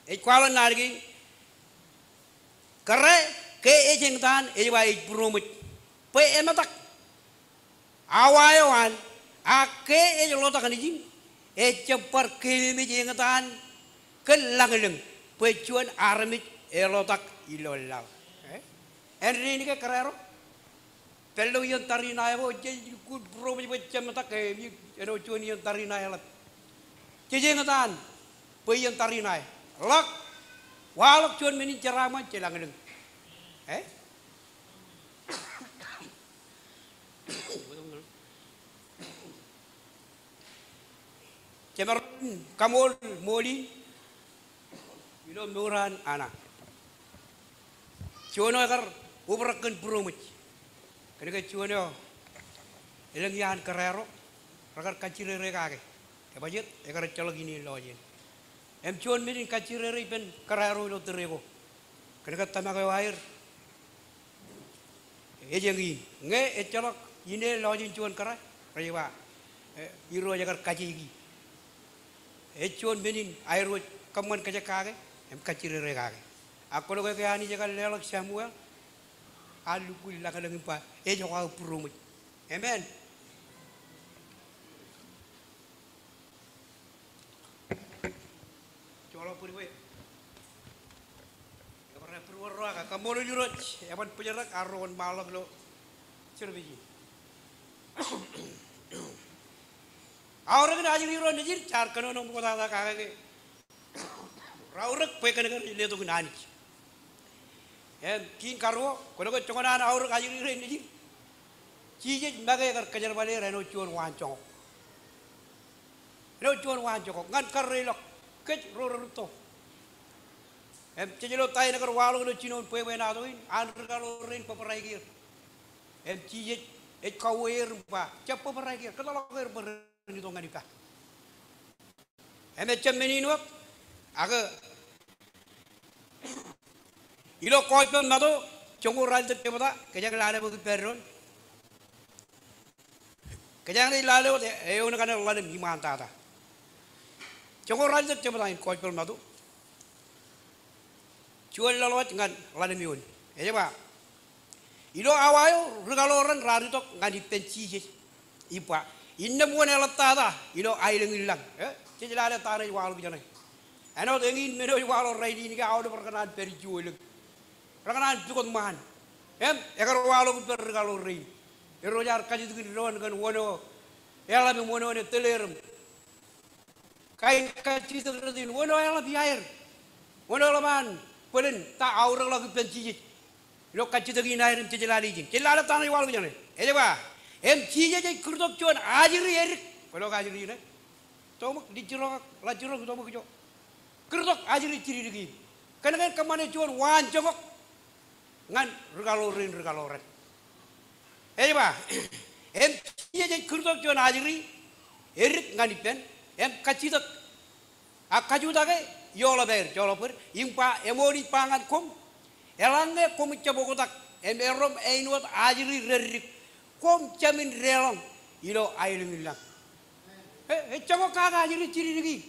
Ej kwaḷọk naan kein, kōrā ke ej eñtaan ej ba ej būroṃōj bwe emetak awa eo an, ak ke ej ḷotak nejin, ejjab bar keememej eñtaan kōn lañlōñ, bwe juon armej eḷotak ilo laḷ. E? Āindein ke kōrā ro? Pād ilo iien tariṇae ko, jej lukkuun būroṃōj bwe jemetak, e, āinwōt juon iien tariṇae eḷap. Jej eñtaan bwe iien tariṇae. Ḷọk, waḷọk juon men in jeraaṃṃan, jelañlōñ. E? Jemaroñ in kaṃool ṃool in ilo mour an Ana. Juon eo ekar obrak kōn būroṃōj. Kōnke juon eo elōñ iaan kōrā ro rekar kajjirere kake. Ebajet, ekar ejjeḷọk ineen lọjien. Im juon men in kajjirere ippān kōrā ro ilo tōre ko. Kōnke tōmak eo aer ej eñin. Ñe ejjeḷọk ineen lọjien juon kōrā, rej ba, e, Irooj ekar kajeiki. Ej juon men in aiboojoj kōṃṃan kōjek kake im kajjirere kake. Ak kwōlo ke Anij ekar leḷọk Samuel, ear lukkuun lañlōñ im ba, ejok aō būroṃōj. Amen. Joḷọk būruō. Ebar būruō ro ak kaṃṃoolol Irooj, eban bōjrak arro wōnṃaanḷọk ilo service in. Aorōk in ajri ro nejid jaar kōnono ṃoktata kake ke raorōk bwe kōnke rej letok in Anij. Im kiin karuo, kwōlo ke joñan an aorōk ajri ro nejid, Jisōs make ekar kōjerbale er āinwōt juon waanjoñak. Āinwōt juon waanjoñak ñan karreilọk kōj ro rerūtto. Im jej lo ta in ekar waḷọk ilo jinoin bwebwenato in, an ri kaḷoor rein bōbraik er. Im Jisōs ej kauwe er im ba, jab bōbraik er, kōtḷọk er bwe ren itok ñan ippa. Im ejjab men in wōt, ak ilo Gospel Matu, joñoul ralitōk jebta, kōjeañ lale bwe ippān doon. Kōjeañ lale wōt eoon kaṇe ḷalem iṃaantata. Joñoul ralitōk jebta in Gospel Matu. Juon laḷ wōj ñan ḷalem eoon. Ej ba, ilo awa eo, ri kaḷoor rein raar itok ñan ippān Jisōs im ba, innām wōn eḷaptata ilo aelōñ in lañ? E, jej lale ta ṇe ej waḷọk ijeṇe. Āinwōt eñin men eo ej waḷọk rainin ke aolep rekōṇaan pād ijjuwelōñ. Rekōṇaan pukot ṃaan. Im ekar waḷọk ippān ri kaḷoor rein. Erro jaar kajjitōk in doon kōn wōn eo eḷap im wōn eo en tōl er im kain kajjitōk rot in, wōn eo eḷap iaer? Wōn eo eḷap an bōlen ta aorōkḷọk ippān Jisōs? Ilo kajjitōk in aer im jej lale ijin. Jej lale ta ṇe ej waḷọk ijeṇe. Ej ba, im Jisōs ej kūrtok juon ajri edik. Kwōlo ke ajri ṇe? Toṃōk, lijjirok ak ḷajjirok, toṃōk ijo. Kūrtok ajri jidikdik in kōnke en kōṃṃane juon waanjoñak ñan ri kaḷoor rein, ri kaḷoor rein. Ej ba, im Jisōs ej kūrtok juon ajri edik ñan ippān, im kajjitōk, ak kajutak e, eoḷap aer, joḷọk bōd, im ba, eṃool ij ba ñan koṃ, eḷaññe koṃij jab oktak im erom āinwōt ajri reddik, koṃ jāmin deḷọñ ilo aelōñ in lañ. E, ej joñak kake ajri jidikdik in.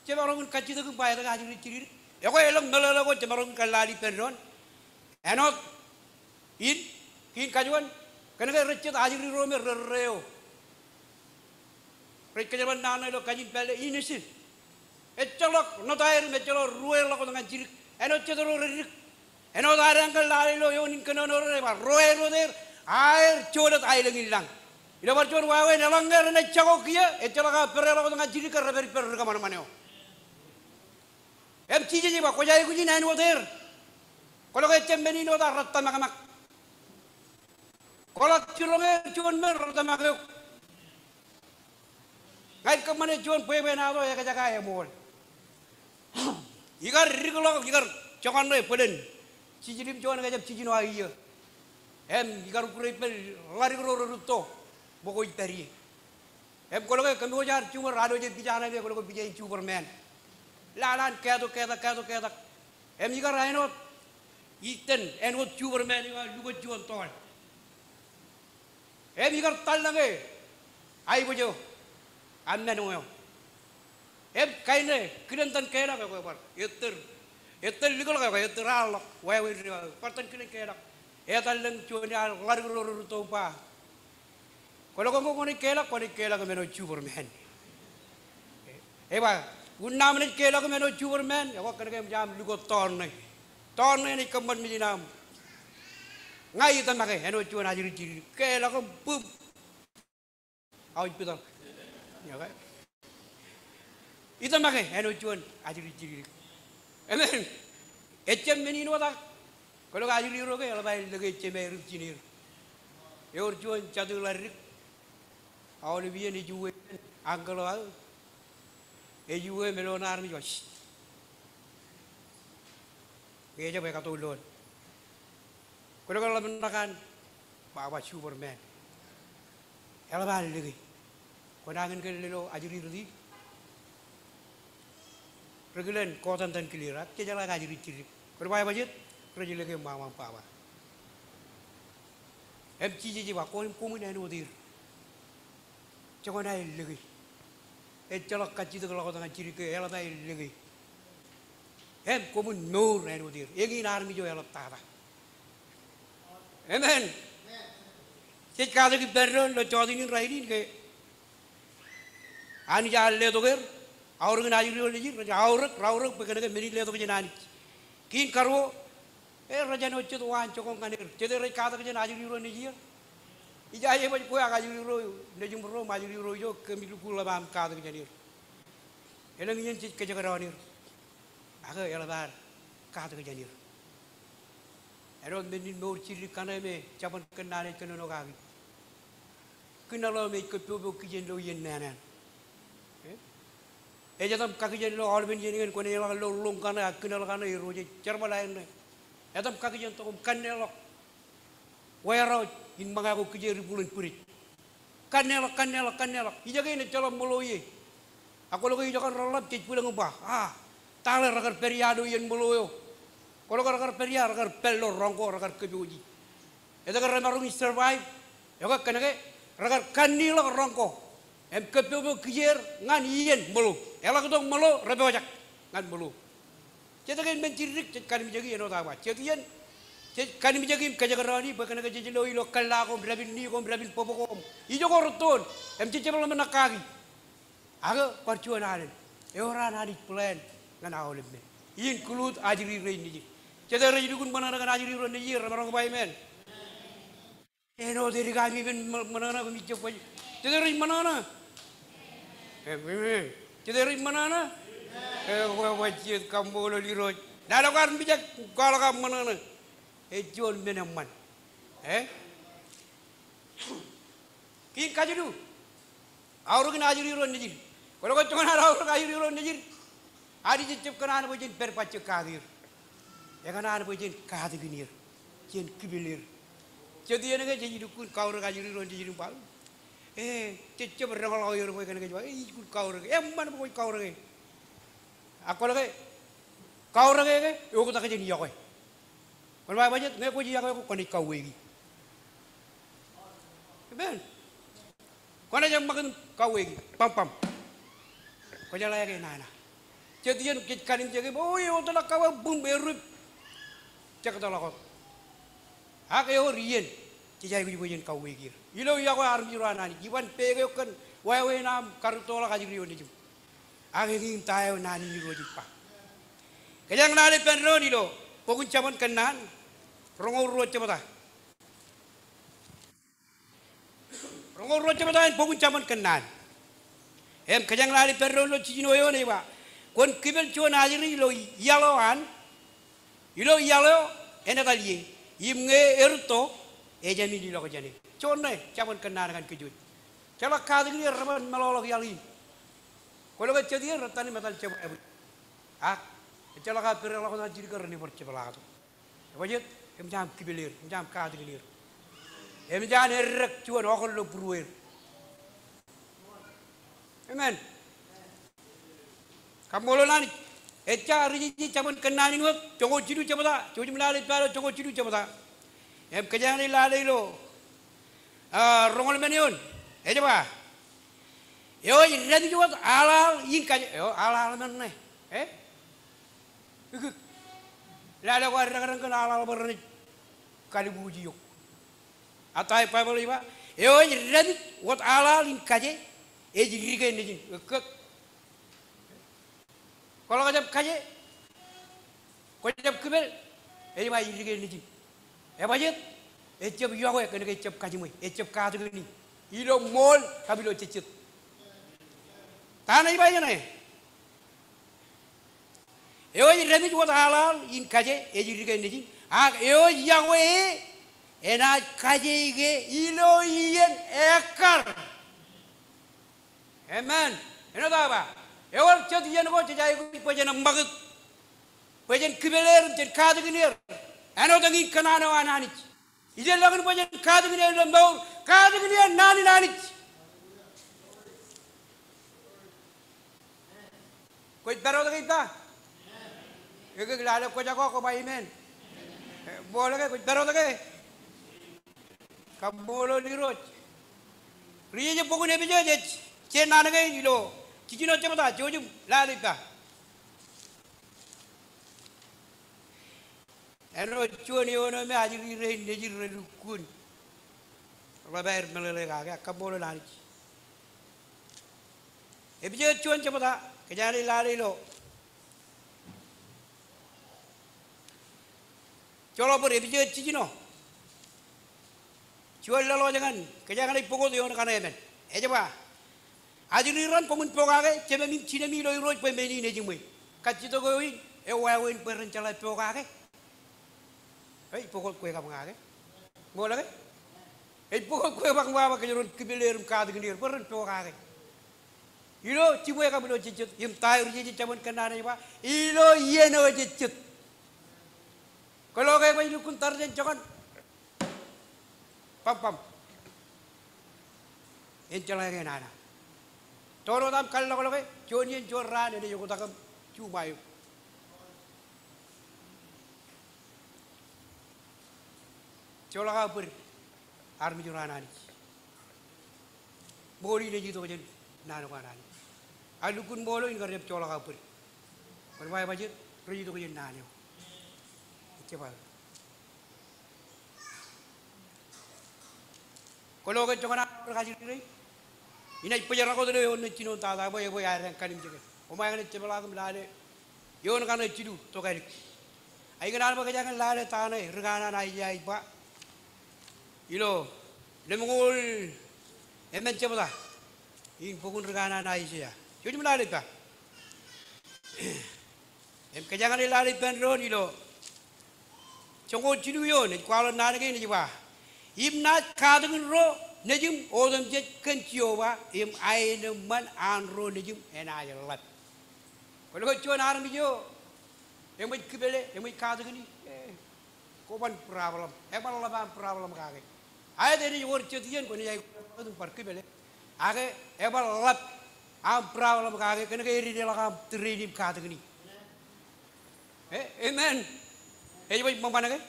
Jemaroñ in kajjitōk im ba etke ajri jidikdik. Ekwe elōñ meḷeḷe ko jemaroñ in kōḷḷaḷḷaḷ ippān doon. Āinwōt in, kiin kajuon, kōnke rej jet ajri ro me rerreo. Rej kōjerbal naan ṇe ilo kajin pālle innocent. Ejjeḷọk ṇotaer im ejjeḷọk ruwaer ḷọk wōt ñan jidik. Āinwōt jet ro reddik. Āinwōt ad eañ kōḷḷaḷḷaḷ ilo eoon in kōnono ro, ej ba, ruwaer wōt er, aer jolōt aelōñ in lañ. Ilo bar juon wāween, eḷaññe renaaj jako kiiō, ejjeḷọk aō pereḷọk wōt ñan jidik ke repād ippān ri kōṃanṃan eo. Im Jisōs ej ba, kwōj aikuj in āinwōt er. Kwōlo ke ejjab men in wōt ak rej tōmakmak. Kwōḷak jiroñ er juon men rej tōmak eok. Ña ij kōṃṃane juon bwebwenato ekajaka eṃool. Ikar dikḷọk, ikar joñan ṇe bōlen jijilimjuon ke ejjab jiljino aō iiō. Im ikar ukkuur ippān ḷadik ro rerūtto bwe ko ij pād ie. Im kwōlo ke kōmwōj ad juṃor, ad wōj pija ṇe me kwōlo ke pija in Superman. Lale an ketok ketak, ketok ketak. Im ikar āinwōt, itōn āinwōt Superman eo aō lukkuun juon tọọl. Im ikar talḷọk e aebōj eo an men eo. Im kain ṇe kilen tōn keḷọk, ekwe bar ettōr, ettōr likḷọk, ekwe ettōr aorḷọk wāween eo, bar tōn kilen keḷọk. Etal lōñ juon ear ḷadik ro rerūtto im ba, kwōlo ke ñe kwōnaaj keḷọk, kwōnaaj keḷọk im āinwōt Superman. Ej ba, unin aṃ naaj keḷọk im āinwōt Superman, ekwe kōnke eṃōj aṃ lukkuun tọọl ṇe. Tọọl ṇe enaaj kōṃṃan mejān aṃ. Ña itōmake āinwōt juon ajri jidikdik. Keḷọk im bōb. Aō ej pitōḷ. Itōmake āinwōt juon ajri jidikdik. Amen. Ejjab men in wōt ak kwōlo ke ajri ro ke eḷap aer lōke jemāer im jineer. Ewōr juon jatū ḷadik. Aolep iien ej uwe ippān ankōḷ eo aō. Ej uwe im elōñ armej eo, shh. Ñe ejjab ekato loon. Kwōlo ke ḷōmṇak an, ba, ba Superman. Eḷap an lōke. Kwōnañin ke lōḷḷō ajri rot in? Rekilen kōttan tōn kileer ak jejeḷā ke ajri jidikdik. Kwōn ba, ba jet, rej lōke ṃaṃa im baba. Im Jisōs ej ba, koṃwin, koṃwin āinwōt er. Joñan aer lōke. Ejjeḷọk kajjitōk ḷọk wōt ñan jidik ke eḷap aer lōke. Im koṃwin mour āinwōt er. Eñin armej eo eḷaptata. Amen. Jej katak ippān doon ilo jota in rainin ke Anij ear letok er, aorōk in ajri ro nejid, rej aorōk, raorōk bwe kōnke men in letok jān Anij. Kiin karuo, e, rej āinwōt jet waanjoñak ñan er. Jet rej katak jān ajri ro nejier. Ijaje baj kwe ak ajri ro, nejūṃ ro im ajri ro ijo kōmij lukkuun ḷap aṃ katak jān er. Elōñ iien jej kōjekdọọn er. Ak eḷap ad katak jān er. Āinwōt men in mour jiddik kaṇe me Jabōn Kōnnaan ej kōnono kaki. Kūnḷọk im ej kōppopo kijen ilo iien nana. Ej etam kakijen ilo aolepen iien in kwōnaaj ḷak ilo ḷoñ kaṇe ak kūnḷọk kaṇe, Irooj ej jerbal aer ṇe. Etam kakijen tok im kanneḷọk wōj in ṃōñā ko kijeer ibwilōñ bwidej. Kanneḷọk, kanneḷọk, kanneḷọk. Ijo kein ejjeḷọk ṃōḷo ie. Ak kwōlo ke ijo kaṇ reḷap jej bwilōñ im ba, a, ta ḷe rekar pād ia ilo iien ṃōḷo eo? Kwōlo ke rekar pād ia, rekar pād ilo roñ ko, rekar kōpooji. Etke remaroñ in survive? Ekwe kōnke rekar kanniḷọk roñ ko im kōppopo kijeer ñan iien ṃōḷo. Eḷak tok ṃōḷo, repojak ñan ṃōḷo. Jet kein men jiddik jej kanimjeki, āinwōt aō ba. Jet iien jej kanimjeki im kōjekdọọn e bwe kōnke jej lo ilo kōlla ko im dāpin ni ko im dāpin bōb ko im ijo ko rūttoon im jejjab ḷōmṇak kaki. Ak bar juon alen. Ewōr an Anij plan ñan aolep men, include ajri rein nejid. Jete rej lukkuun ṃōṇōṇō kōn ajri ro nejid, remaroñ ba amen. Āinwōt edik ami ippān ṃō-, ṃōṇōṇō koṃij jab baj. Jete rej ṃōṇōṇō? Amen. Jete rej ṃōṇōṇō? Ekwe baj jet, kaṃṃoolol Irooj. Lale kwaar mijak kwaḷọk aṃ ṃōṇōṇō. Ej juon men eṃṃan. E? Kein kajilu. Aorōkin ajri ro nejid. Kwōlo ke joñan ad aorōk ajri ro nejid, Anij ejjab kōṇaan bwe jen pād bajjek kake er. Ekōṇaan bwe jen katakin er, jen kipel er. Jet iien ke jej lukkuun kaorōk ajri ro nejid im ba, e, jej jab deñḷọk er bwe kōnke jej ba, e, ij lukkuun kaorōke. Eṃṃan bwe kwōj kaorōke. Ak kwōlo ke kaorōke ke eoktak jān yokwe. Kwōn ba bajjek, ñe kwōj yokwe ko kwōnaaj kauweiki. Amen. Kwōnaaj ṃakūt im kauweiki. Bam, bam. Kwōjeḷā ke enana. Jet iien jej kanimjeki, o, eotḷọk kauwe, bum, errip. Jekdọḷọk wōt. Ak ewōr iien jej aikuj bwe jen kauweiki er. Ilo yokwe armej ro an Anij. Iban pek eo kōn wāween aṃ karūttoḷọk ajri ro nejūṃ. Ak eñin ta eo naan in Irooj ej ba. Kōjeañ lale ippān doon ilo bok in Jabōn Kōnnaan, roñoul ruo jebta. Roñoul ruo jebta in bok in Jabōn Kōnnaan. Im kōjeañ lale ippān doon ilo jiljino eoon ej ba, kwōn kipel juon ajri ilo iaḷ eo an, ilo iaḷ eo en etal ie, im ñe erūtto, ejāmin ilọk jāne. Juon ṇe Jabōn Kōnnaan kaṇ kōj wōj. Jeḷak katakin er reban meḷọkḷọk iaḷ in. Kwōlo ke jet iien retan im etal jebwābwe. Ak ejjeḷọk aō pedeḷọk wōt an jidik ke ren bar jepḷaaktok. Ebajjek, eṃōj aṃ kipel er, eṃōj aṃ katakin er. Eṃōj an eddek juon ọkar ilo būrueer. Amen. Kaṃṃoolol Anij. Ejja ri jeje Jabōn Kōnnaan in wōt, joñoul jilu jebta, jouj im lale ippa ilo joñoul jilu jebta. Im kōjeañ lale ilo, a, roñoul emān eoon, ej ba, eo ej dāmij wōt aḷaḷ in kaje, eo aḷaḷ emān ṇe, e? Ikōṇaan, lale kwaar dekdōñ kōn aḷaḷ bwe renaaj kalbuuj eok. Ak ta eo Baibōḷ ej ba, eo ej dāmij wōt aḷaḷ in kaje, ej dike nejin. Ekkōt. Kwōḷak jab kaje, kwō jab kipel, ej ba ej dike nejin. Ebajjek, ejjab yokwe kōnke ejjab kajiṃwe, ejjab katakini. Ilo ṃool kab ilo jejjet. Ta ṇe ej ba ijeṇe? Eo ej dāmij wōt aḷaḷ in kaje ej dike nejin, ak eo ej yokwe e enaaj kajeike ilo iien ekkar. Amen. Āinwōt aō ba, ewōr jet iien ko jej aikuj bwe jen ṃakūt, bwe jen kipel er im jen katakin er. Āinwōt eñin kōṇaan eo an Anij. Ijellọkin bwe jen katakin er ilo mour, katakin er naan in Anij. Kwōj pād wōt ke ippa? Ekōk lale kwōj jako kwō ba amen. Ṃool ke kwōj pād wōt ke? Kaṃṃoolol Irooj. Ri jeje, bok in Epesōs ej, ej naan kein ilo jiljino jebta, jouj im lale ippa. Āinwōt juon eoon eo me ajri rein nejid relukkuun ḷap aer meḷeḷe kake, ak kaṃṃoolol Anij. Epesōs juon jebta, kōjeañ lale ilo joḷọk bōd, Epesōs jiljino. Juon leḷọk ñan kōjeañ ṇe ej pukot eoon kaṇe emān. Ej ba, ajri raṇ koṃwin pokake jememi im jinemi ilo Irooj bwe men in ejiṃwe. Kajjitōk eo in ewāween bwe ren jeḷā pokake. Ej pukot kwe kab ña ke? Ṃool ke? Ej pukot kwe kab ña bwe kōjro en kipel er im katakin er bwe ren pokake. Ilo jibwe kab ilo jejjet, im ta eo ri-jeje jabōn kōnnaan ej ba, ilo iien eo jejjet. Kwōlo ke kwōj lukkuun tar jān joñan bambam, en jeḷā ke nana. Toon wōt aṃ kalloḷọk e, juon iien juon raan enaaj oktak im juṃae eok. Joḷọk aō bōd armej ro an Anij. Ṃool in ej itok jān naan ko an Anij. Ak lukkuun ṃool eo in kar jab joḷọk aō bōd. Kwōn ba ebajjeet rej itok jān naan eo. Ejjab aō. Kwōlo ke joñan aō bōd kajjitōk rein, inaaj bōjrak wōt ilo eoon nejin eo tata bwe, bwe aer en kalimjeke. Koṃ aikuj jepḷaak im lale eoon kaṇe jilu tok ālik. Ak ikōṇaan bwe kōjeañ en lale ta ṇe ri kanaan Aiseia ej ba ilo lemñoul emān jebta in bok in ri kanaan Aiseia. Jouj im lale ippa. Im kōjeañ en lale ippān doon ilo joñoul jilu eoon, ej kwaḷọk naan kein ej ba, im naaj katakin ro nejim otemjej kōn Jeova, im aenōṃṃan an ro nejim enaaj ḷap. Kwōlo ke juon armej eo eṃōj kipele, eṃōj katakini, eh, koban problem. Ebar ḷap aṃ problem kake. Aet, enaaj wōr jet iien kwōnaaj aikuj im bar kipele. Ak ebar ḷap aṃ problem kake, kōnke ededeḷọk aṃ tūrein im katakini. Eh, amen. Ej ba eṃṃan ke?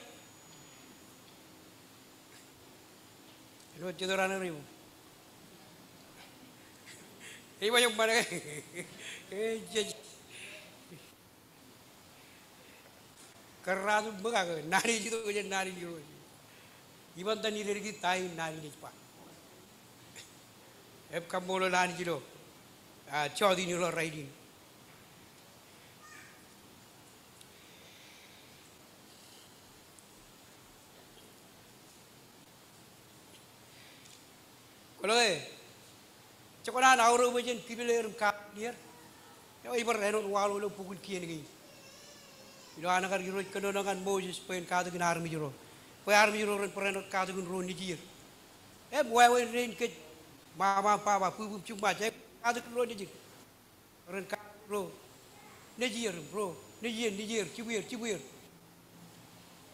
Ej ba eṃṃan ke? Eh, jej. Kōrā tok ṃōk ak naan eo ej itok jān naan in Irooj. Iban ta in eddeki ta in naan in ej ba. Im kaṃṃoolol Anij ilo, ah, jọteen ilo rainin. Kwōlo ke jekdọọn aorōk bwe jen kipel er im katakin er. Eo ej bar āinwōt waḷọk ilo bok in kien kein. Ilo an kar Irooj kōnono ñan Moses bwe en katakin armej ro, bwe armej ro ren bar āinwōt katakin ro nejier. Im wāween rein kōj ṃaṃa im baba, bwibwi im jiṃṃa, jej katakin ro nejid. Ren katakin ro nejier, ro nejien, nejier, jibwier, jibwier.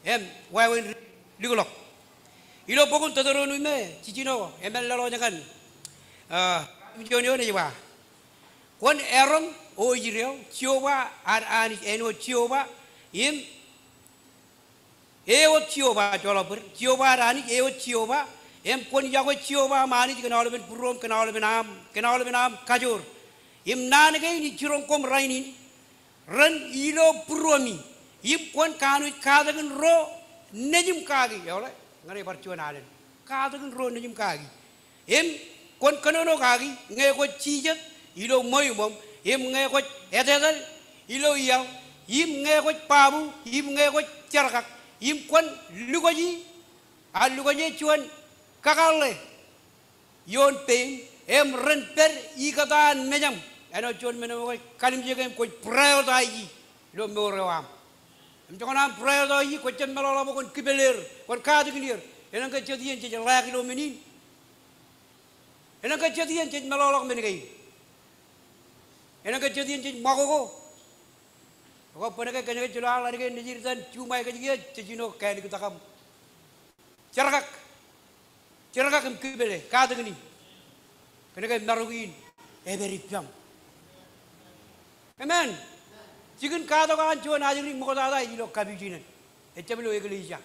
Im wāween ri likḷọk. Ilo bok in Teuteronomi jiljino emān leḷọk ñan, ah, im juon eoon ej ba, kwōn eroñ O Israel, Jeova ad Anij āinwōt Jeova, im ewōt Jeova, joḷọk bōd, Jeova ad Anij, ewōt Jeova, im kwōn yokwe Jeova aṃ Anij kōn aolepen būruōṃ, kōn aolepen aṃ, kōn aolepen aṃ kajoor. Im naan kein ij jiroñ koṃ rainin, ren ilo būruōmi, im kwōn kanooj katakin ro nejim kaki, eḷap, ñan e bar juon alen. Katakin ro nejim kaki. Im kwōn kōnono kaki ñe kwōj jijet ilo ṃweiṃōṃ, im ñe kwōj etetal ilo iaḷ, im ñe kwōj babu, im ñe kwōj jerkak, im kwōn lukoji, a lukoje juon kakaḷḷe ioon pein, im ren pād ikōtaan mejaṃ. Āinwōt juon men eo kwōj kalimjeke im kwōj prioritize ilo mour eo aṃ. Im joñan aṃ prioritize, kwō jab meḷọkḷọk bwe kwōn kipel er, kwōn katakin er. Elōñ ke jet iien jej ḷaak ilo men in. Elōñ ke jet iien jej meḷọkḷọk men kein. Elōñ ke jet iien jej ṃakoko. Ak bōn ke kōn ke jilu ak ḷaddik e nejid etan juṃae kōj kiiō jej jino kāāliktak aṃ. Jerkak. Jerkak im kipele, katakin e. Kōn ke marok in epād ippaṃ. Amen. Jikin katak eo an juon ajri ṃoktata ej ilo kapijuknen. Ejjab ilo eklejia.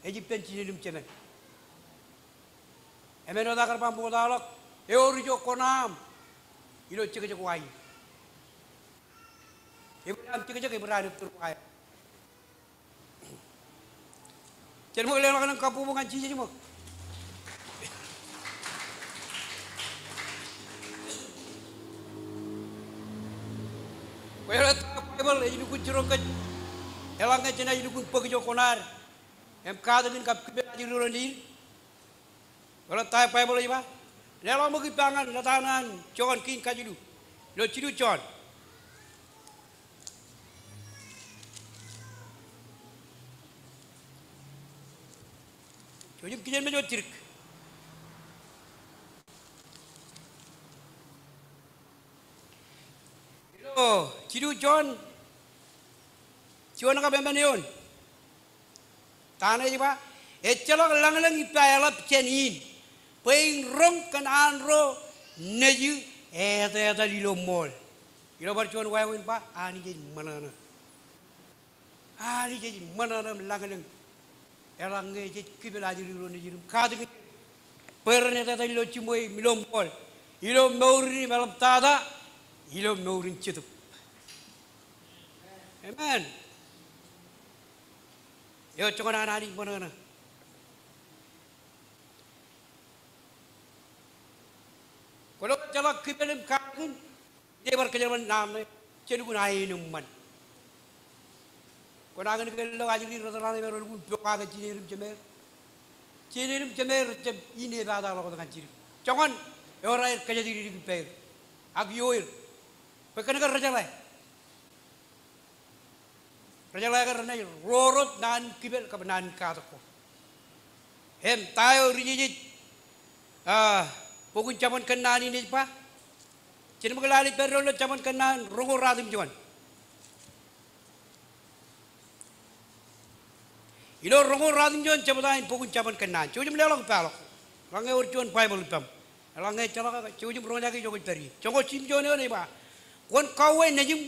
Ej ippān jined im jemān. Emān wōt aō kar ba ṃoktaḷọk, ewōr ijo kōṇaan ilo jekjek wa in. Ebōd aṃ jekjek, ebōd an ettōr wa eṇ. Jen ṃōk leḷọk kōn kabbokbok ñan Jisōs ṃōk. Bwe eḷap ta Baibōḷ ej lukkuun jiroñ kōj, eḷaññe jenaaj lukkuun bōk ijo kōṇaan im katakin kab kipel ajri ro nejid. Eḷap ta eo Baibōḷ ej ba? Leḷọk ṃōk ippa ñan lōta eo an Jon kein kajilu. Ilo jilu Jon. Jouj im kijenmej wōt jidik. Ilo jilu Jon, juon kab emān eoon. Ta ṇe ej ba? Ejjeḷọk lañlōñ ippa eḷap jān in, bwe in roñ kōn an ro nejū etetal ilo ṃool. Ilo bar juon wāween ba, Anij ej ṃōṇōṇō. Anij ej ṃōṇōṇō im lañlōñ. Eḷaññe jej kipel ajri ro nejid im katakin bwe ren etetal ilo jiṃwe im ilo ṃool, ilo mour in im eḷaptata, ilo mour in jetōb. Amen. Eo joñan an Anij ṃōṇōṇō. Kwōlo ejjeḷọk kipel im katakin, Ij bar kōjerbal naan ṇe, jen lukkuun aenōṃṃan. Kwōnaaj kōn ke lo ajri rej tōl an emaroñ lukkuun pokake jineer im jemeer. Jineer im jemeer rej jab inepata ḷọk wōt ñan jidik. Joñan ewōr aer kōjatdikdik ippāer ak ioer. Bwe kōn ke rejeḷā. Rejeḷā ke renaaj rorot naan in kipel kab naan in katak ko. Im ta eo ri-jeje, ah, bok in Jabōn Kōnnaan in ej ba. Jen ṃōk lale ippān doon ilo Jabōn Kōnnaan roñoul ruatimjuon. Ilo roñoul ruatimjuon jebta in bok in Jabōn Kōnnaan. Jouj im leḷọk ippaḷọk. Eḷaññe ewōr juon Baibōḷ ippaṃ. Eḷaññe ejjeḷọk, jouj im roñjake ijo kwōj pād ie. Joñoul jimjuon eoon ej ba, kwōn kauwe nejūṃ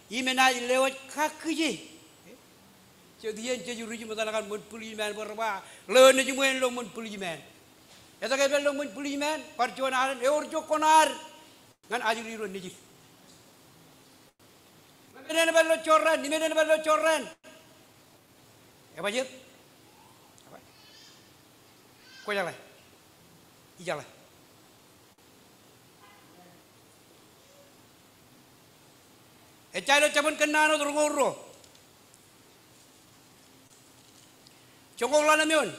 im enaaj lewōj kakkije. Jet iien jej ruj im etal ñan ṃōn policeman bwe rej ba, lewōj nejūṃ ilo ṃōn policeman. Etke epād ilo ṃōn policeman? Bar juon alen, ewōr ijo kwōnaad ñan ajri ro nejid. Ṃōṃan eṇ epād ilo jorrāān, ṃōṃan eṇ epād ilo jorrāān. Ebajjeet? Kwōjeḷā. Ijeḷā. Ejja ilo Jabōn Kōnnaan wōt roñoul ruo. Joñoul ḷalem eoon.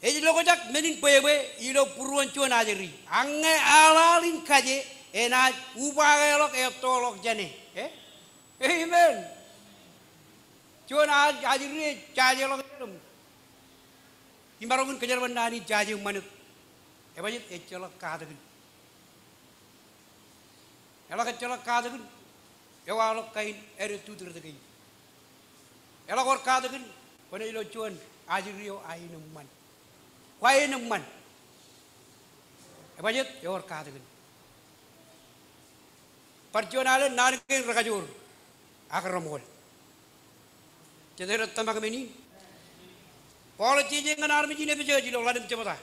Ej lokjak men in bwebwe ilo būruon juon ajri. Ak ñe aḷaḷ in kaje enaaj ubakeḷọk ettoḷọk jāne. Eh? Amen. Juon aj-, ajri ej jajeḷọk ijin im imaroñ in kōjerbal naan in jaje ṃanit. Ebajjeet? Ejjeḷọk katakin. Eḷak ejjeḷọk katakin, ewaḷọk kain attitude rot kein. Eḷak wōr katakin, kwōnaaj lo juon ajri eo aenōṃṃan. Kwaenōṃṃan. Ebajjeet? Ewōr katakin. Bar juon alen naan kein rekajoor ak reṃool. Jete rej tōmak men in? Paul ej jeje ñan armej in Epesōs ilo ḷalem jebta.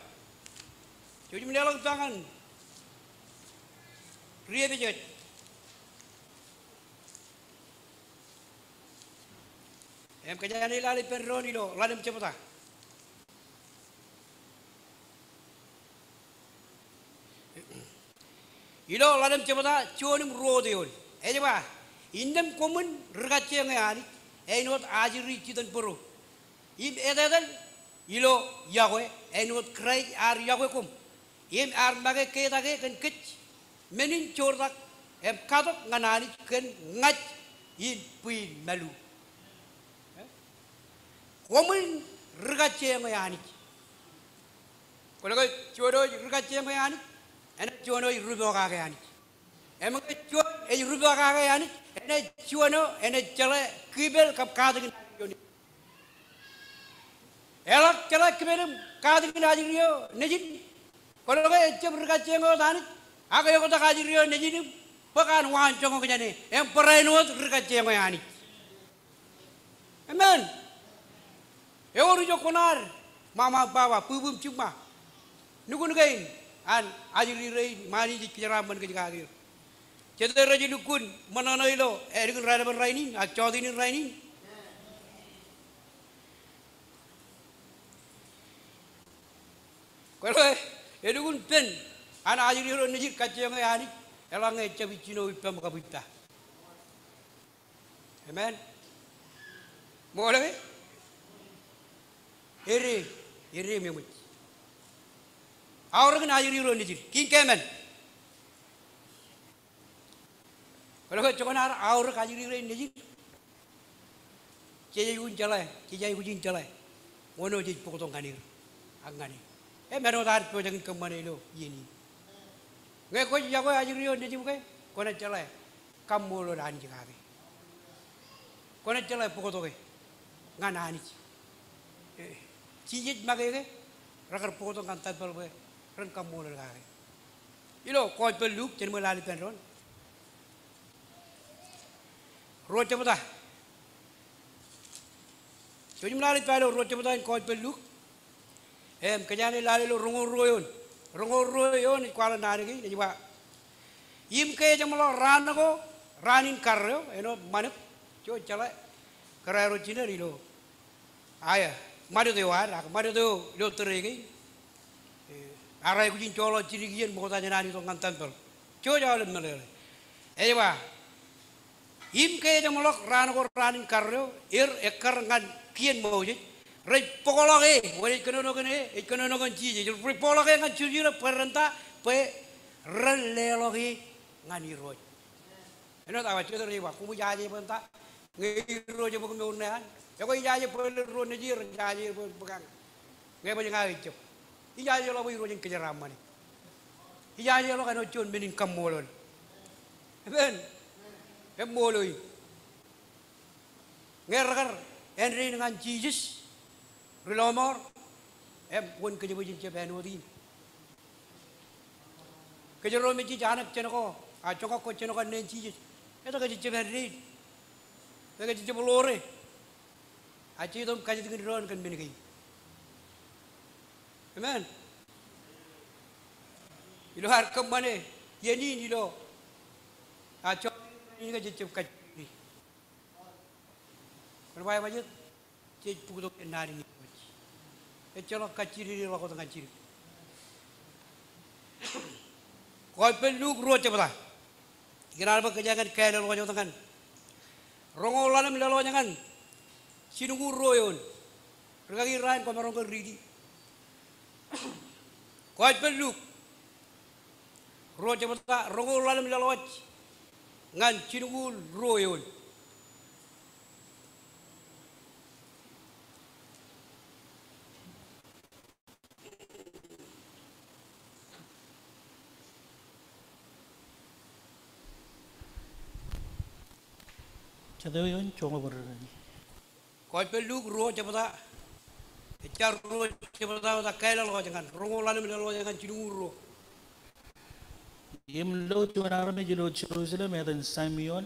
Jouj im leḷọk ippa ñan ri Epesōs. Im kōjeañ lale ippān doon ilo ḷalem jebta. Ilo ḷalem jebta juon im ruo wōt eoon. Ej ba, innām koṃwin ri kajjioñ e Anij, āinwōt ajri jitōnbōro. Im etetal ilo iọkwe, āinwōt Kraist ear iọkwe koṃ. Im ear make keitake kōn kōj men in joortak im katok ñan Anij kōn ñaj in bwiin mālu. Koṃwin ri kajjioñ e Anij. Kwōlo ke juon eo ej ri kajjioñ e Anij, enaaj juon eo ej ri pokake Anij. Im ñe juon ej ri pokake Anij, enaaj juon eo enaaj jeḷā kipel kab katakin ajri eo nejin. Eḷak jeḷā kipel im katakin ajri eo nejin. Kwōlo ke ejjab ri kajjioñ e wōt Anij, ak eoktak ajri eo nejin im bōk an waanjoñak jāne, im barāinwōt ri kajjioñ e Anij. Amen. Ewōr ijo kwōnaad ṃaṃa baba, bwibwim jiṃṃa. Nukun kein an ajri rein im Anij ej kōjeraaṃṃan kōj kake er. Jete rej lukkuun ṃōṇōṇō ilo ālikin raelep in rainin ak jọteen in rainin? Kwōlo ke elukkuun pen an ajri ro nejid kajjioñ e Anij, eḷaññe ejjab ij jino ippaṃ kab ippa. Amen. Ṃool ke? Ede, ede im eṃōj. Aorōk in ajri ro nejid, kiiñ kemān. Kwōlo ke joñan aorōk ajri ro nejid, jej aikuj in jeḷā, jej aikuj in jeḷā wōn eo jej bōktok ñan er ak ñan e. Im āinwōt ad pojak in kōṃṃane ilo iien in. Ñe kwōj yokwe ajri ro nejūṃ ke, kwōnaaj jeḷā kaṃṃoolol Anij kake. Kwōnaaj jeḷā bōktoke ñan Anij. Eh, Jisōs make ke, rekar bōktok ñan tempel bwe ren kaṃṃoolol kake. Ilo Gospel Luk, jen ṃōk lale ippān doon. Ruo jebta. Jouj im lale ippa ilo ruo jebta in Gospel Luk. Im kōjeañ lale ilo roñoul ruo eoon. Roñoul ruo eoon ej kwaḷọk naan kein, ej ba, im ke ejeṃḷọk raan ko, raan in kar eo, āinwōt ṃanit, jouj jeḷā, kōrā ro jined ilo aō ṃanit eo ad, ak ṃanit eo ilo tōre kein. Eh, ear aikuj in joḷọk jidik iien ṃokta jān an itok ñan tempel. Jouj aolep meḷeḷe. Ej ba, im ke ejeṃḷọk raan ko raan in kar eo, er ekkar ñan kien Moses, rej bōkḷọk e, wōn ej kōnono kōn e, ej kōnono kōn Jisōs, rej bōkḷọk e ñan Jerusalem bwe ren ta, bwe ren leḷọk e ñan Irooj. Āinwōt aō jet rej ba, koṃij aje bwe ren ta, ñe Irooj ebōk mour ṇe an. Ekwe ij aje bwe ren ro nejier, ij aje bwe bōk ñe bwe ña ejab. Ij aje ḷọk bwe Irooj en kōjeraaṃṃane. Ij aje ḷọk āinwōt juon men in kaṃṃoolol. Amen. Eṃṃool eo in. Ñe rekar āindein āindein ñan Jisōs, ri lọmọọr, im wōn kōjepwejin jab āinwōt in. Kōjro me jej anak jān ko, a joñak ko jān ko an neen Jisōs. Etke jej jab āindein? Etke jej jab ḷoore? A jej itok im kajjitōk in doon kōn men kein. Amen. Ilo ad kōṃṃane iien in ilo, a joñak in ke jej jab kajjitōk in. Kwōn ba ebajjeet, jej bōktok jān naan in Irooj. Ejjeḷọk kajjidikdik ḷọk wōt ñan jidik. Gospel Luk ruo jebta. Ikōṇaan bwe kōjeañ kōn kāālōt wōt ñan roñoul ḷalem leḷọk ñan jilñuul ruo eoon. Rikaki Ryan, kwōmaroñ ke riiti. Gospel Luk ruo jebta, roñoul ḷalem leḷọk ñan jilñuul ruo eoon. Jet eo eoon, joñan bōd. Gospel Luk ruo jebta. Ejja ruo jebta wōt ak kāālōt wōt ñan, roñoul ḷalem leḷọk ñan jilñuul ruo. Im lo juon armej ilo Jerusalem etan Simeon,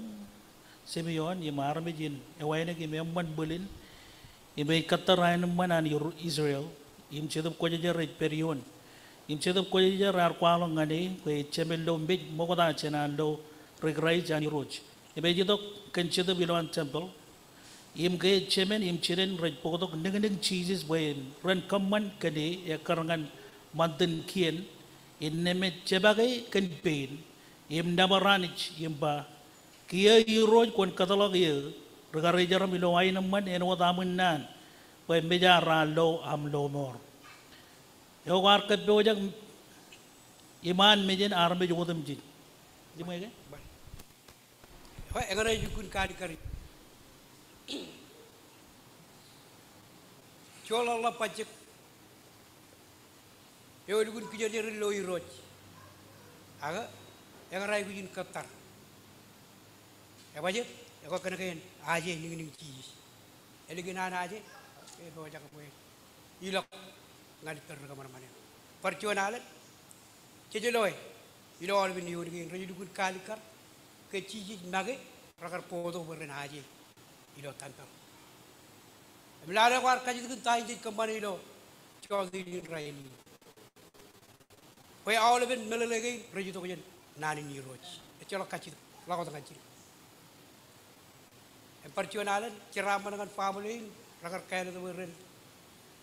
Simeon, im armej in ewānōk im eṃṃan bwilin, im ej kōttar aenōṃṃan an Israel, im Jetōb Kwōjarjar ej pād ioon. Im Jetōb Kwōjarjar ear kwaḷọk ñan e bwe ej jemān lo mej ṃokta jān an lo ri Kraist an Irooj. Im ej itok kōn Jetōb ilowaan tempel. Im ke jemān im jinen rej bōktok niknik Jisōs bwe ren kōṃṃan kōn e ekkar ñan ṃantin kien, innām ej jebake kōn pein, im nōbar Anij, im ba, Kiiō Irooj kwōn kōtḷọk eō, ri karijeram ilo aenōṃṃan āinwōt aṃ unnaan, bwe mejāer raar lo aṃ lọmọọr. Eo kwaar kōppojak iṃaan mejān armej otemjej. Iṃwe ke? Ekwe, eñin eo ej lukkuun kaalikkar. Joḷọk ḷọk bajjek eo elukkuun kijerjer in lo Irooj. Ak eñin eo aikuj in kōttar. Ebajjeet, ekwe kōnke en aje niknik Jisōs. Ālikin an aje, epojak bwe ilọk ñan ippān ri kōṃanṃan eo. Bar juon alen, jej loe, ilo aolepen eoon kein rej lukkuun kaalikkar ke Jisōs make rekar bōktok bwe ren aje ilo tempel. Im lale kwaar kajjitōk in ta in jej kōṃṃane ilo jọteen in rainin. Bwe aolepen meḷeḷe kein rej itok jān naan in Irooj. Ejjeḷọk kajjitōk ḷọk wōt ñan jidik. Im bar juon alen, jeraaṃṃan ñan family in, rekar kāālōt bwe ren,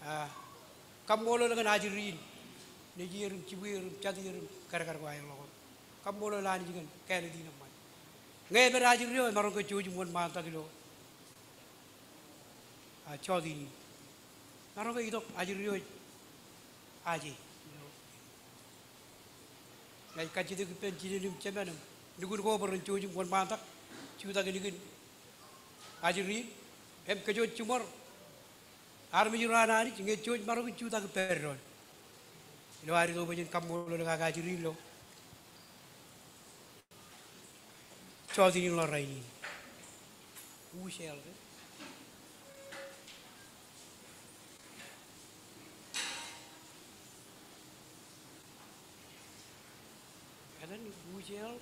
ah, kaṃṃoolol ñan ajri in, nejier im jibwier im jatier im kadkad ko aer ḷọk wōt. Kaṃṃoolol Anij kōn kāālōt in eṃṃan. Ñe epād ajri eo, emaroñ ke jouj im wōnṃaantak ilo, ah, jọteen in. Maroñ ke itok ajri eo ej aje. Ña ij kajjitōk ippān jined im jemān im nukun ko bwe ren jouj im wōnṃaantak jutak likin ajri in im kōj wōt jiṃor armej ro an Anij ñe jej maroñ in jutak ippād doon. Ilo ad itok bwe jen kaṃṃoolol kake ajri in ilo jota in ḷọk rainin. Uziel, ke? Etan Uziel,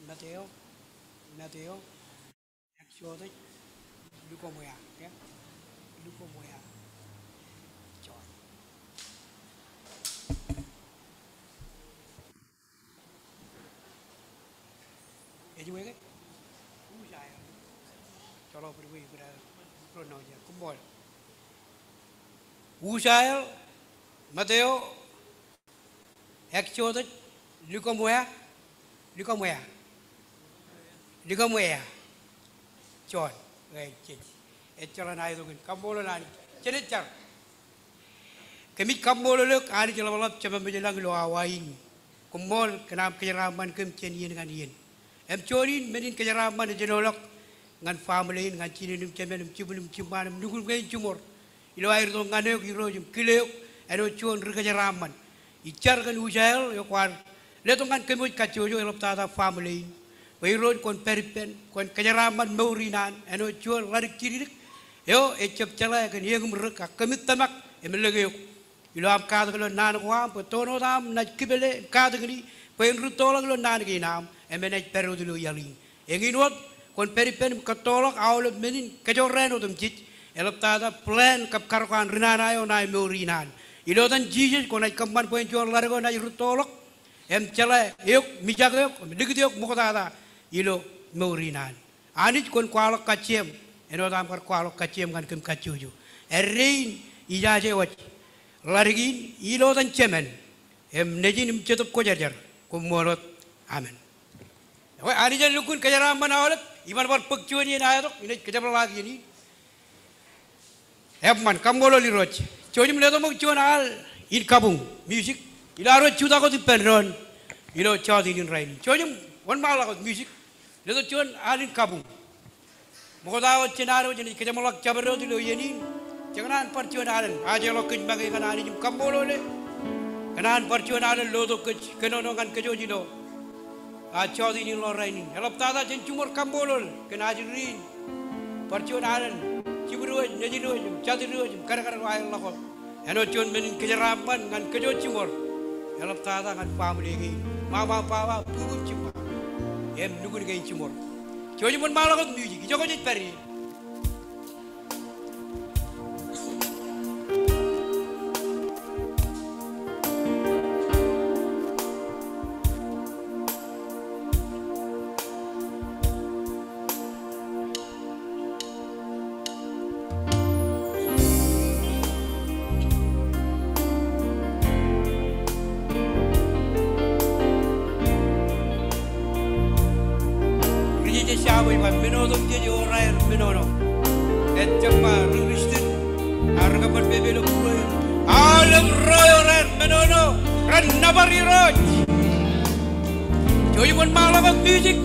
Mateo, Mateo, Exodus, Lukōṃwea, ke? Lukōṃwea, John. Ej wōt ke? Uziel. Joḷọk bōd wōj, bōd eo, bōd eo, koṃṃool. Uziel, Mateo, Exodus, Lukōṃwea, Lukōṃwea, Lukōṃwea, John, ej jej. Ejjeḷọk aetok in kaṃṃoolol Anij. Jen jar. Kōmij kaṃṃoolol eok Anij ḷapḷap Jemem ilañ ilo awa in. Koṃṃool kōn aṃ kōjeraaṃṃan kōm jān iien ñan iien. Im juon in men in kōjeraaṃṃan ej jenoḷọk ñan family in, ñan jinen im jemān im jibwin im jiṃṃaan im nukun kein jiṃor. Ilo aer itok ñan eok Irooj im kile eok āinwōt juon ri kōjeraaṃṃan. Ij jar kōn Uziel eo kwaar letok ñan kōmwōj kajjojo eḷaptata family in. Bwe Irooj kwōn pād ippān, kwōn kōjeraaṃṃan mour in an āinwōt juon ḷadik jiddik eo ejjab jeḷā kōn eñ im rik, ak kōmij tōmak im lōke eok ilo aṃ katak ilo naan ko aṃ, bwe toon wōt aṃ naaj kipele im katakin e, bwe en rūttoḷọk ilo naan kein aṃ im enaaj pād wōt ilo iaḷ in. Eñin wōt kwōn pād ippān im kōttoḷọk aolep men in kōjorrāān otemjej, eḷaptata plan kab karōk an ri nana eo ṇae mour in an. Ilo etan Jisōs kwōnaaj kōṃṃan bwe en juon ḷadik eo naaj rūttoḷọk im jeḷā eok, mijak eok im likūt eok ṃoktata ilo mour in an. Anij kwōn kwaḷọk kajjiem āinwōt aṃ kar kwaḷọk kajjiem ñan kōm kajjojo. Addein ijaje waj ḷadik in ilo etan Jemān im Nejin im Jetōb Kwōjarjar. Koṃṃool wōt. Amen. Ekwe Anij en lukkuun kōjeraaṃṃan aolep. Iban bar bōk juon iien aetok, inaaj kōjepḷaak iien in. Eṃṃan, kaṃṃoolol Irooj. Jouj im letok ṃōk juon al in kabuñ, music. Ilo ad wōj jutak wōt ippān doon ilo jota in rainin. Jouj im wōnṃaanḷọk wōt music. Letok juon al in kabuñ. Ṃokta wōt jān ad wōj inaaj kōjeṃḷọk jabdewōt ilo iien in. Kōṇaan bar juon alen ajeḷọk kōj make ñan Anij im kaṃṃoolole. Kōṇaan bar juon alen lotok kōj kōnono ñan kōj wōj ilo a jota in ḷọk rainin. Eḷaptata jen jiṃor kaṃṃoolol kōn ajri in. Bar juon alen jibwid wōj, nejid wōj im jatid wōj im kadkad eo aer ḷọk wōt āinwōt juon men in kōjeraaṃṃan ñan kōj wōj jiṃor. Eḷaptata ñan family kein, ṃaṃa, baba, bubu im jiṃṃa im nukun kein jiṃor. Jouj im wōnṃaanḷọk wōt music. Ijoke jej pād ie. Ri jeje jabwe ba men otemjej eo raer menono. Ejjab ba ri Kristen, ak ri kōṃṃan pepe ilo būruō eo. Aolep ro eo raer menono ren nōbar Irooj. Jouj im wōnṃaanḷọk wōt music.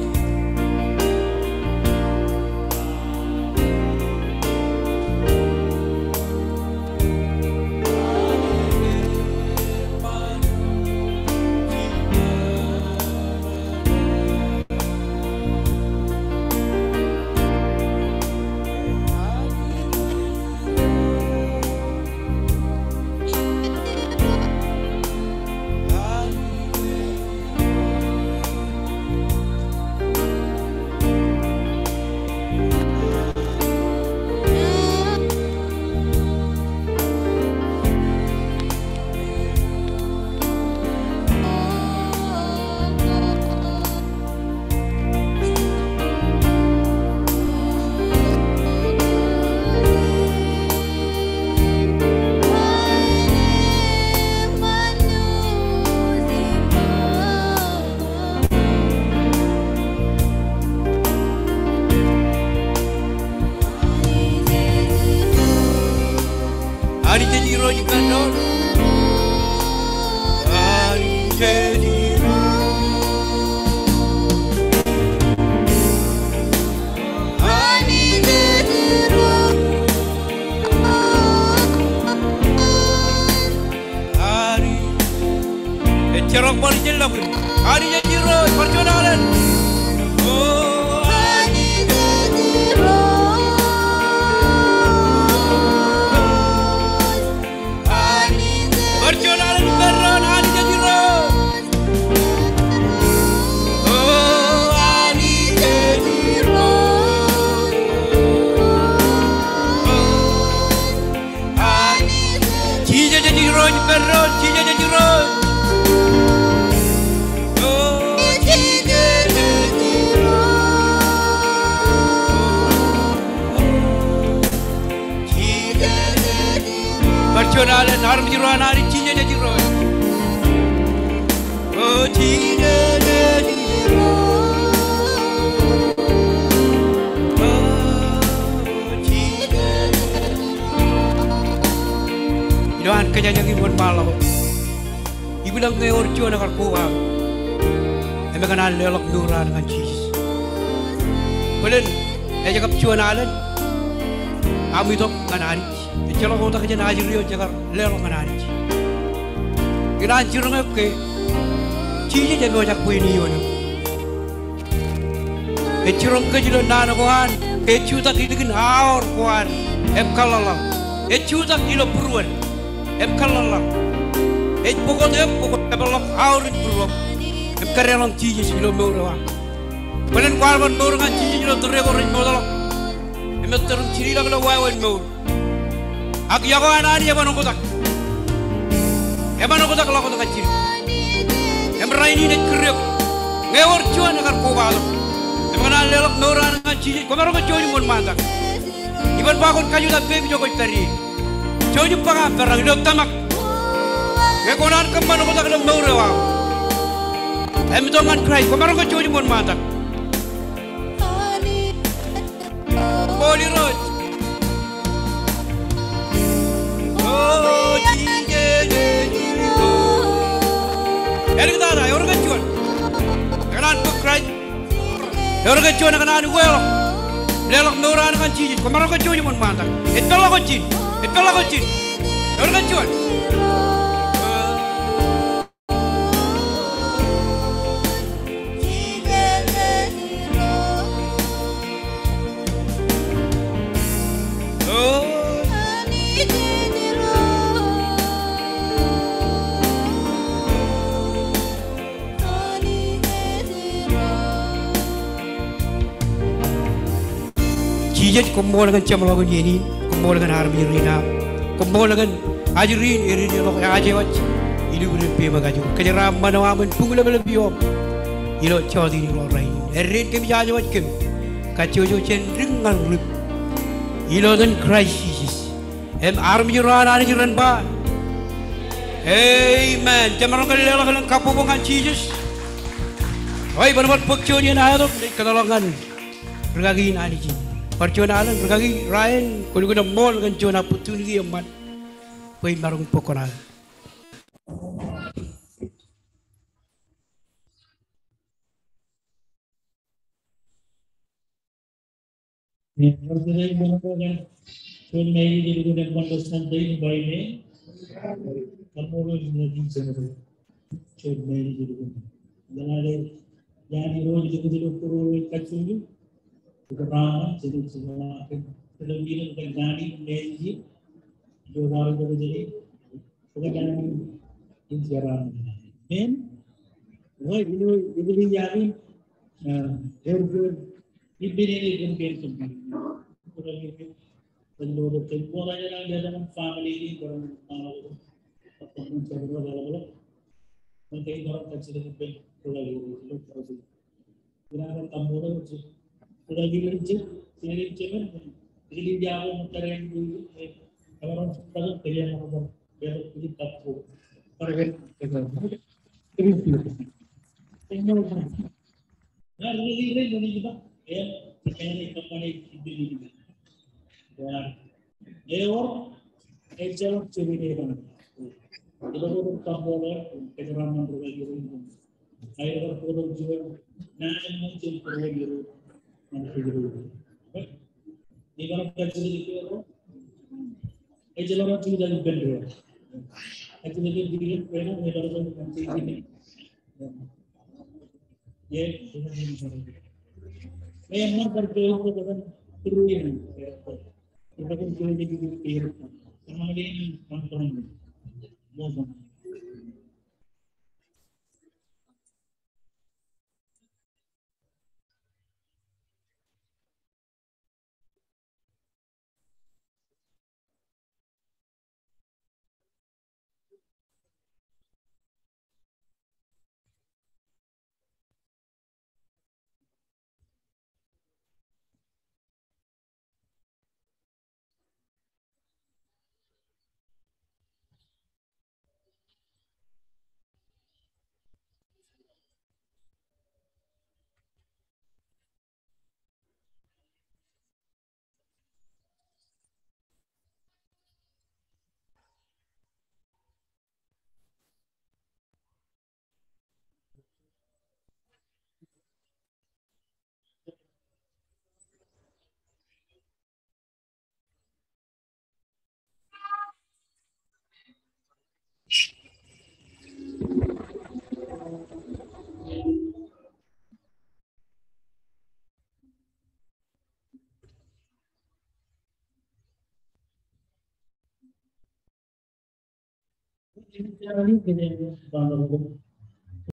Ej bar bar ijellọkin. Anij ej Irooj, bar juon alen. O, Anij ej Irooj. Bar juon alen ippān doon, Anij ej Irooj. O, Anij ej Irooj. Jisōs ej Irooj ippān doon, Jisōs ej Irooj. O, Jisōs ej Irooj. Jisōs ej Irooj. Bar juon alen, armej ro an Anij, Jisōs ej Irooj. O, Jisōs ej Irooj. O, Jisōs ej Irooj. Ilo an kōjañjañ in wōnṃaanḷọk, im ilọk ñe ewōr juon ekar koba, im ekōṇaan leḷọk mour eo an ñan Jisōs. Bōlen, ej kab juon alen aṃ itok ñan Anij. Ejjeḷọk oktak jān ajri eo jekar leḷọk ñan Anij. Ikōṇaan jiroñ eok ke Jisōs epojak bwe en iioon eok. Ej jiroñ kōj ilo naan ko an ke ej jutak ilikin aor ko an im kōḷḷaḷḷaḷ. Ej jutak ilo būruon im kōḷḷaḷḷaḷ. Ej bōktok eok, bōktok epeḷḷọk aor in būruōṃ im kadeḷọñ Jisōs ilo mour eo aṃ. Bōlen kwaar bar mour ñan Jisōs ilo tōre ko rej mootḷọk im ettōr im jililọk ilo wāween mour. Ak yokwe an Anij eban oktak. Eban oktak ḷọk wōt kajjitōk. Im rainin ej kūr eok ñe ewōr juon ekar kobatok im ekōṇaan leḷọk mour eo an ñan Jisōs, kwōmaroñ ke jouj im wōnṃaantak. Iban ba kwōn kajutak peiṃ ijo kwōj pād ie. Jouj im bōk aṃ peran ilo tōmak ñe kwōṇaan kōṃṃan oktak ilo mour eo aṃ im itok ñan Kraist, kwōmaroñ ke jouj im wōnṃaantak. Ṃool Irooj. O, Jisōs ej Irooj. Āliktata, ewōr ke juon ekōṇaan bōk Kraist? Ewōr ke juon ekōṇaan ukeḷọk, leḷọk mour eo an ñan Jisōs? Kwōmaroñ ke jouj im wōnṃaantak. Ej peḷḷọk wōt ijin. Ej peḷḷọk wōt ijin. Ewōr ke juon? Jisōs, koṃṃool kōn jeṃḷọkin iien in, koṃṃool kōn armej rein aṃ, koṃṃool kōn ajri in, ededeḷọk aje waj ilo ippān peiṃ ekajoor. Kōjeraaṃṃan eo aṃ en buñleplep ioṃ ilo jota in ilo rainin. Eddeen kōmij aje waj kōm kajjojo jān dik ñan ri-ip ilo etan Kraist Jisōs. Im armej ro an Anij ren ba, amen. Jemaroñ ke leḷọk elōñ kabbokbok ñan Jisōs? Eo, iban bar bōk juon iien aetok im kōtḷọk ñan rikaki in Anij in. Bar juon alen, rikaki Ryan, kwōlukkuun ṃool kōn juon opportunity eṃṃan bwe imaroñ bōk kōṇaan. Juon minit ej lukkuun eṃṃan ilo Sunday in, bwe ine kaṃṃoolol ilo juon minit ej lukkuun. Ñan Irooj ilo kajjojo, ilo kōṇaan, ilo kōṇaan, ilo kōṇaan, amen. Right, ilo, ilo, ilo, ilo, ilo, ilo,